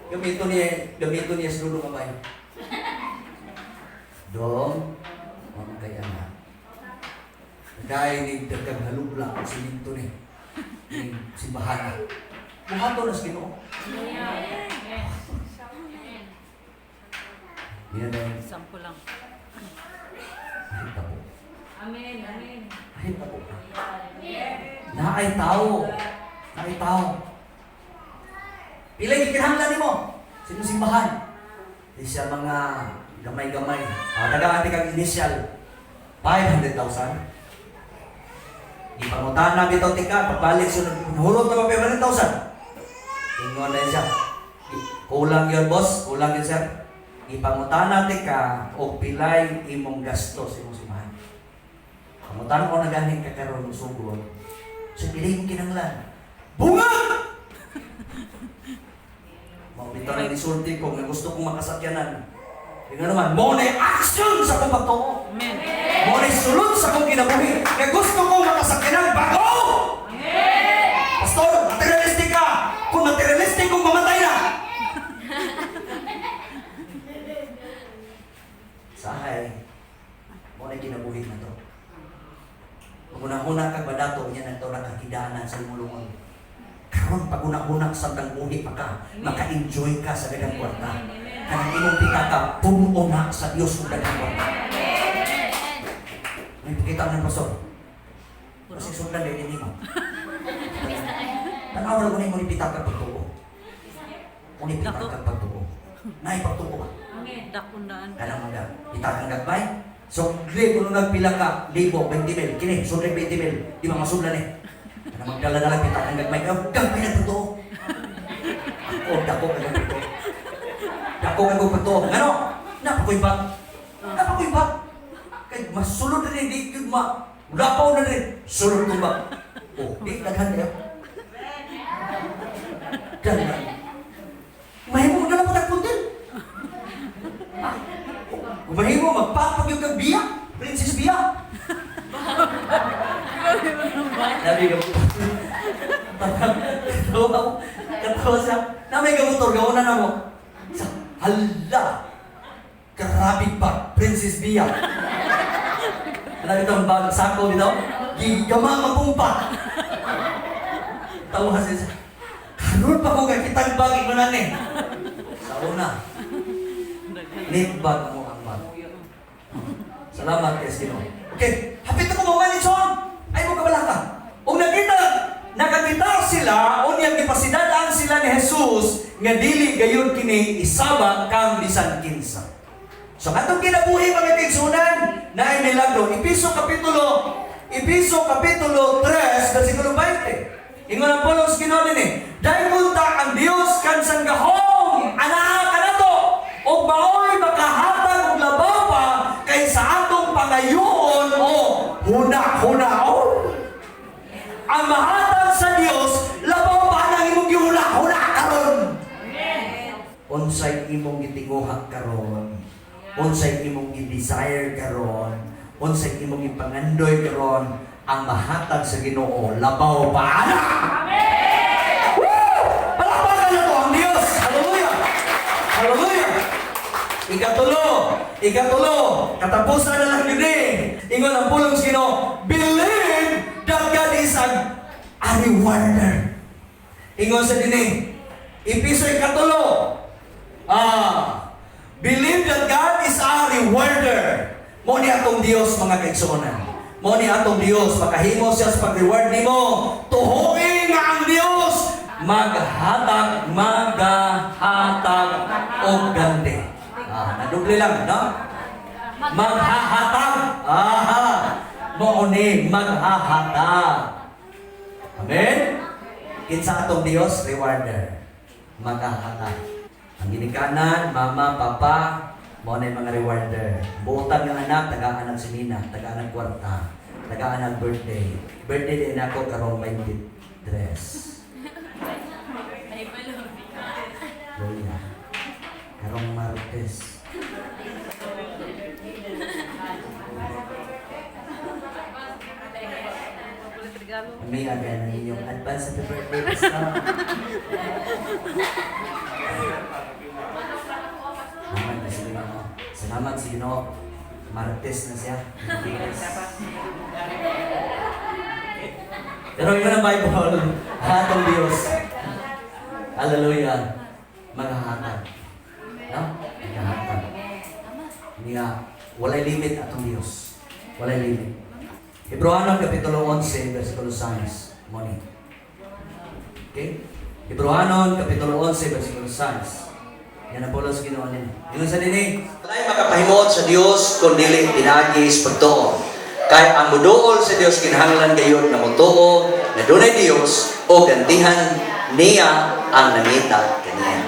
Gamito niya sa dulo kamay. Dong, huwag kay anak. Dahil ni daghang halubla ang siminto ni ni simbahan na. Buhato na sa Ginoo. Yan na Sampo lang. Amen. Amen. Mahitabo ka. Naay tao. Naay tao. Pilay gikinahanglan nimo sa imong simbahan. Di siya mga gamay-gamay. Ah, tagaan kang initial 500,000. Ipangutana bitaw tika pagbalik sunod hulog na ba 500,000? Ingon na siya. Kulang yun, boss. Kulang yun, sir. Ipangutana tika og pilay imong gasto sa imong simbahan. Pangutan ko na ganin ka karon og sugod. Sa pilay imong kinahanglan. Bunga! Mao bitaw na gisulti ko nga gusto kong makasakyanan. Nga naman, mao na action sa akong pagtuo. Amen. Mao na sulod sa akong kinabuhi. Nga gusto kong makasakyanan bago! Pastor, materialistic ka! Kung materialistic kung mamatay na! Sahay, mao na kinabuhi na to. Pag-una-una kag badato, niya nagtaw nakakidanan sa imong lungon. Karon pag-una-una sa buhi pa ka, maka-enjoy ka sa daghang kwarta. Kanang imong pitaka, puno na sa Dios og daghang kwarta. May pakita ng pastor. Kasi sundan din nimo. Tanaw ra ko nimo ni pitaka pagtuo. Kung ni pitaka pagtuo. Nay pagtuo ba? Dakundaan. Kanang mga pitakang gagmay. So, dili kuno nagpila ka libo, 20 mil. Kini, sudlan 20 mil. Di ba masudlan eh. Kanang magdala na lang pitakang gagmay. Gagmay na totoo. Ako, dako ka ng totoo. Dako ka ng totoo. Ngano? Napakoy ba? Napakoy ba? Kay masulod na rin, di gyud ma. Lapaw na rin. Sulod ko ba? Oh, di daghan kayo. Daghan. Mahimo na lang patagpuntin. Kung mahimo, magpapag yung kang biya. Princess Bia. Nabi ka po. Katawa ako. Katawa siya. Namay ka motor, gawa na mo. Sa, hala. Grabe ba, Princess Bia. Alam ito ang bag, sako dito. Gigama mapumpa. Tawa siya. Karoon pa ko kay kitang bag, ikaw na ni. Sa una, late bag mo ang bag. Salamat kay Ginoo. Okay, hapit ako mo Son. Ay mo kabalaka. Ug nakita, nakakita sila unya gipasidaan sila ni Jesus nga dili gayon kini isaba kang bisan kinsa. So atong kinabuhi mga kaigsunan na ay milagro. Episo kapitulo 3 versikulo 20. Ingon ang pulong sa Ginoo dinhi, "Dahil ta ang Dios kan sanggahong anaa kanato ug maoy makahatag og labaw pa kaysa atong pangayoon o huna-hunaon." Ang mahatag sa Dios labaw pa nang imong gihuna-huna karon. Unsay imong gitinguha karon, unsay imong gi-desire karon, unsay imong gipangandoy karon, ang mahatag sa Ginoo labaw pa ana. Amen. Woo! Palakpakan na to ang Dios. Hallelujah. Hallelujah. Ikatulo, ikatulo, katapusan na lang yun eh. Ingon ang pulong sa Ginoo, believe that God is a rewarder. Ingon sa dinhi, Episo 3, believe that God is a rewarder. Mo ni atong Dios mga kaigsuonan. Mo ni atong Dios makahimo siya sa pag-reward nimo. Tuhoy nga ang Dios maghatag, magahatag og gande. Ah, nadoble lang, no? Maghahatag. Aha. Mo ni maghahatag. Amen? Kinsa atong Dios rewarder. Maghahatag. Ang ginikanan, mama, papa, mao na yung mga rewarder. Buotan ng anak, tagaan ng sinina, tagaan ng kwarta, tagaan ng birthday. Birthday din ako karong 23. Lola. Karong Martes. Ulit regalo. May aga na inyong advance happy birthday. Basta. Salamat na sa Ginoo. Salamat sa Ginoo. Martes na siya. Martes. Pero yun ang Bible. Hatong Diyos. Hallelujah. Maghahatag. No? Maghahatag. Niya, walay limit atong Diyos. Walay limit. Hebreohanon Kapitulo 11, versikulo 6. Morning. Okay? Hebreohanon Kapitulo 11, versikulo 6. Yan ang pulos Ginoo nila. Ingon sa dinhi, walay makapahimuot sa Dios kun dili pinaagi sa pagtuo. Kay ang muduol sa Dios kinahanglan gayud nga motuo na dunay Dios o gantihan niya ang nangita kaniya.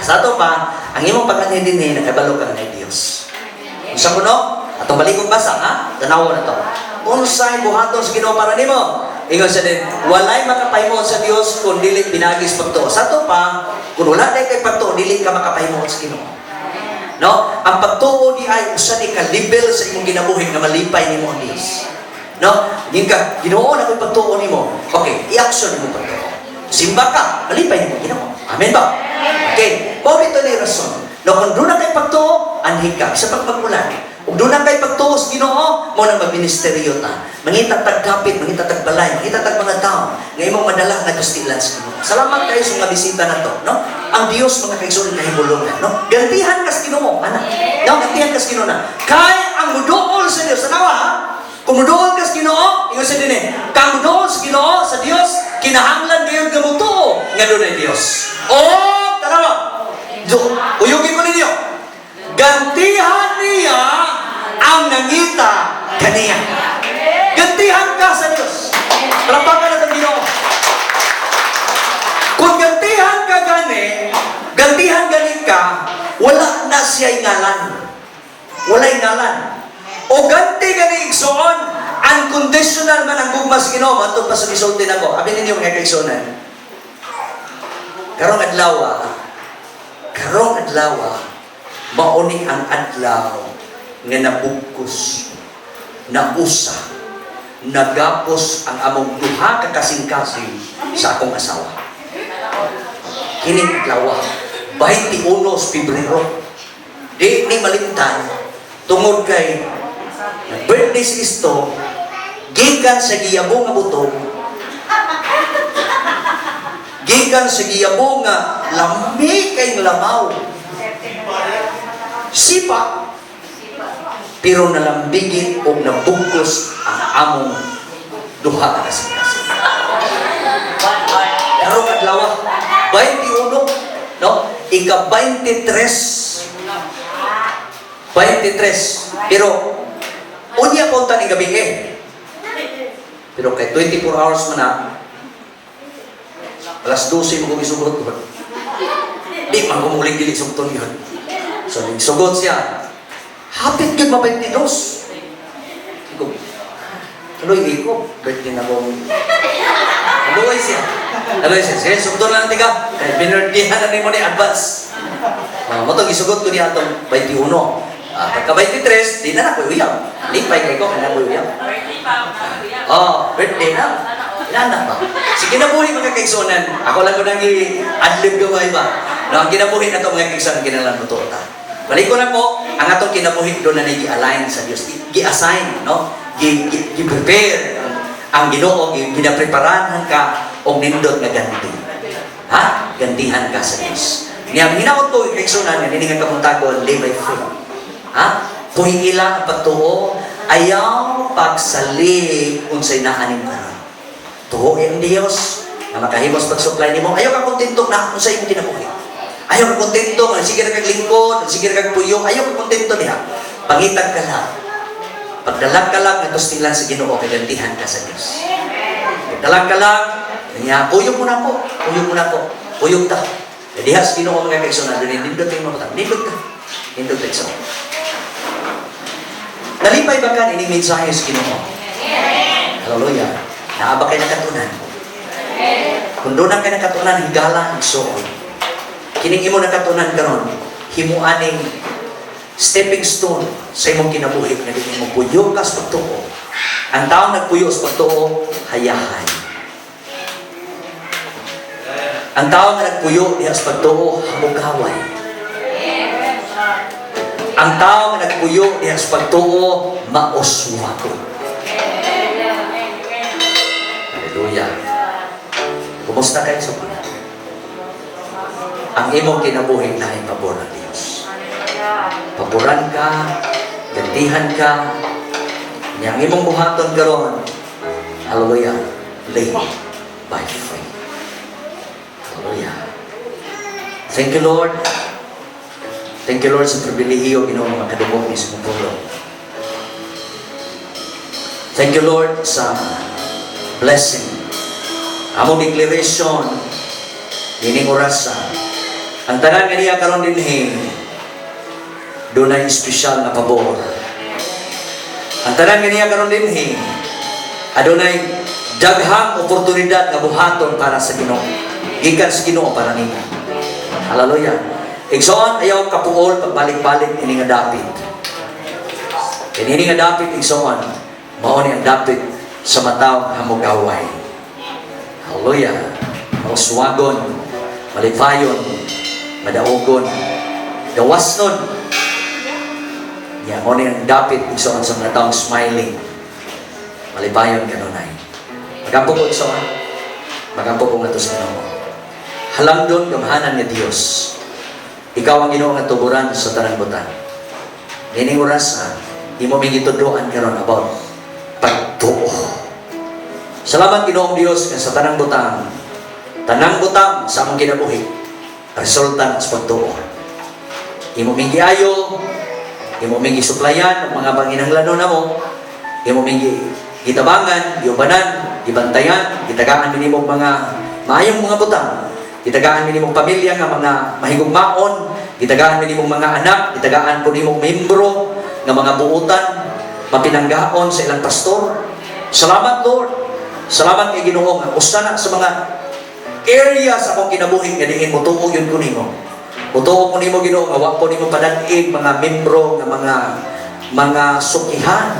Sa ato pa, ang imong pag-anhi dinhi nakabalo ka nga Dios. Unsa kuno? Atong balikong basa ha? Tanawa na to. Unsay buhaton sa Ginoo para nimo? Ingon sa din, walay makapahimuot sa Dios kung dili pinaagi sa pagtuo. Sa ato pa, kung wala day kay pagtuo, dili ka makapahimuot sa Ginoo. No? Ang pagtuo di ay usa ni ka level sa imong kinabuhi nga malipay nimo ang Dios. No? Ngin ka, Ginoo na ko'y pagtuo nimo. Okay, i-action nimo pagtuo. Simba ka, malipay nimo Ginoo. Amen ba? Okay, mao dito ni rason. No, kung doon na kay pagtuo, anhi ka sa pagpagulan. Ug doon na kay pagtuo sa Ginoo, mo nang magministeryo ta. Mangita tag kapit, mangita tag balay, mangita tag mga tao nga imong madala nga stilan sa Ginoo. Salamat kayo sa mga bisita na to, no? Ang Dios mga kaigsoon kahimulongan, no? Gantihan ka sa Ginoo, ana. No, gantihan ka sa Ginoo na. Kay ang muduol sa Dios, tanawa ha? Kung muduol ka sa Ginoo, ingon sa dinhi, kang muduol sa Ginoo sa Dios, kinahanglan gayud nga motuo nga dunay Dios. O, tanawa. Do, uyugin ko ninyo. Gantihan niya ang nangita kaniya. Gantihan ka sa Dios. Palakpakan natin ang Ginoo. Kung gantihan ka gani, gantihan gani ka, wala na siya'y ngalan. Wala'y ngalan. O ganti gani igsoon, unconditional man ang gugma sa Ginoo, matod pa sa gisulti nako. Abi ninyo mga kaigsuonan. Karong adlaw, karong adlaw, mauni ang adlaw nga nabugkos, nausa, nagapos ang among duha ka kasing-kasing sa akong asawa. Kining adlaw, 21 sa Pebrero. Di ni malimtan, tungod kay birthday si Kristo, gikan sa giyabo nga butong, gikan sa giyabo nga lami kay lamaw. Sipa, pero nalambigit o nabugkos ang among duha ka kasing-kasing. Karong adlaw, 21, no? Ika 23. 23. Pero unya pa unta ning gabi eh. Pero kay 24 hours man na, alas 12 mo ko gisugot ko. Di man ko muling dili sugton yun. So, nagsugot siya. Hapit gyud ma 22. Iko, tuloy iko, birthday na kong. Naluoy siya. Naluoy siya. Sige, sugton lang tiga. Kay binirthday na nimo ni advance. Mo to gisugot ko niya atong 21. Pagka 23, di na na ko uyab. Lipay kay ko, kaya na ko uyab. Birthday pa, kuya. Oh, birthday na. Inana ba? Si kinabuhi mga kaigsuonan, ako lang ko nang i-adlib gamay ba? No, ang kinabuhi na to mga kaigsuonan, kinalan mo to ta. Balik ko na po, ang atong kinabuhi doon na gi-align sa Dios, gi-assign, no? Gi-prepare ang Ginoo, ginapreparahan ka og nindot nga ganti. Ha? Gantihan ka sa Dios. Niya hinaot ko kaigsuonan nga nini nga kabuntagon, live by faith. Ha? Puhingila ang pagtuo, ayaw pagsalig unsay naa nimo karon. Tuo ang Dios na makahimos pag-supply nimo. Ayaw ka kontento na unsay imong kinabuhi. Ayaw ka kontento nga sige ra kag lingkod, sige ra kag puyo, ayaw ka kontento diha. Pangitag ka lang. Pagdalag ka lang ngadto sa sa Ginoo kay gantihan ka sa Dios. Pagdalag ka lang, niya kuyog mo na ko, kuyog mo na ko, kuyog ta. Kay diha sa Ginoo mga kaigsuonan, dili nindot yung mga nindot ka. Nindot ka igsoon. Nalipay ba ka ining mensahe sa Ginoo? Hallelujah. Naa ba kay nakatunan? Kung doon ang kay nakatunan, higala igsoon. Kining imo nakatunan karon, himuaning stepping stone sa imong kinabuhi nga dili mo puyo ka sa pagtuo. Ang taong nagpuyo sa pagtuo, hayahay. Ang tao nga nagpuyo diha sa pagtuo, hamugaway. Ang tao nga nagpuyo diha sa pagtuo, mauswagon. Hallelujah. Kumusta kayo sa mga? Ang imong kinabuhi na ay pabor ng Diyos. Paboran ka, gantihan ka, Yang imong buhaton karon, hallelujah, live by faith. Hallelujah. Thank you, Lord. Thank you, Lord, sa pribilehiyo, Ginoo, makadungog ni sa pulong. Thank you, Lord, sa blessing. Among declaration, dining orasa. Ang tanan nga niya karon dinhi, dunay espesyal na pabor. Ang tanan nga niya karon dinhi, adunay daghang oportunidad nga buhaton para sa Ginoo. Gikan sa Ginoo para nimo. Hallelujah. Igsoon, ayaw kapuol pagbalik-balik ini nga dapit. Kini nga dapit, igsoon, mao ni ang dapit sa mataw nga hamugaway. Hallelujah. Mauswagon, malipayon, madaogon, gawasnon. Ya, mao ni ang dapit, igsoon, sa mga taong smiling. Malipayon kanunay. Magampo ko, igsoon. Magampo ko ngadto sa Ginoo. Halangdon gamhanan nga Dios. Ikaw ang Ginoo nga tuburan sa tanang butang. Nining oras, imo ming gitudloan karon about pagtuo. Salamat, Ginoong Dios, nga sa tanang butang sa among kinabuhi, resulta sa pagtuo. Imo ming giayo, imo ming gisuplayan ang mga panginahanglanon namo, imo ming gitabangan, giubanan, gibantayan, gitagaan mi mga maayong mga butang. Gitagaan mi nimong pamilya nga mga mahigugmaon, gitagaan mi nimong mga anak, gitagaan po nimong membro nga mga buutan, mapinanggaon sa ilang pastor. Salamat, Lord. Salamat kay Ginoo nga usa na sa mga area sa akong kinabuhi nga diin motuo gyud ko nimo. Motuo ko nimo, Ginoo, nga wa ko nimo padan-ig mga membro nga mga sukihan.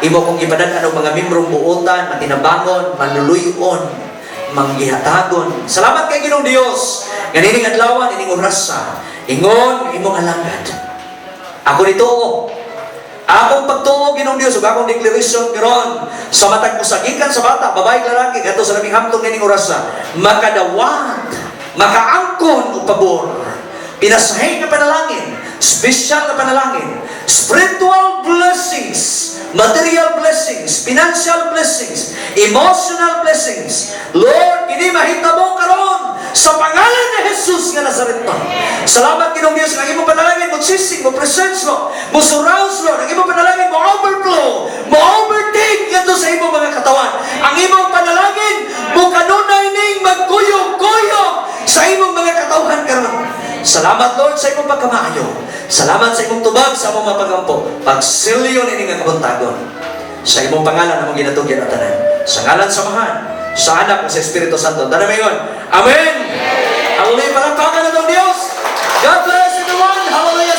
Imo kong gipadan-an og mga membrong buotan, matinabangon, manluluyon, manggihatagon. Salamat kay Ginoong Dios. Nga nining adlaw, nining orasa, ingon imong alagad. Ako nito, akong pagtuo, Ginoong Dios, ug akong declaration karon sa matag usa, gikan sa bata, babae, lalaki, ngadto sa labing hamtong nining orasa, makadawat, makaangkon og pabor. Pinasahi nga panalangin, special nga panalangin, spiritual blessings, material blessings, financial blessings, emotional blessings. Lord, kini mahitabo karon sa pangalan ni Jesus nga Nazaretnon. Salamat, Ginoong Dios, ang imong panalangin mo sisig, mo presence mo, mo surrounds, Lord, ang imong panalangin mo overflow, mo overtake ngadto sa imong mga katawan. Ang imong panalangin mo kanunay ning magkuyog-kuyog sa imong mga katawhan karon. Salamat, Lord, sa imong pagkamaayo. Salamat sa imong tubag sa among mga pagampo. Pagsilyon ini nga kabuntagon. Sa imong pangalan among ginatugyan ang tanan. Sa ngalan sa Amahan, sa Anak, ug sa Espiritu Santo. Tanan moingon, "Amen." Hallelujah. Palakpakan natong Diyos. God bless everyone. Hallelujah.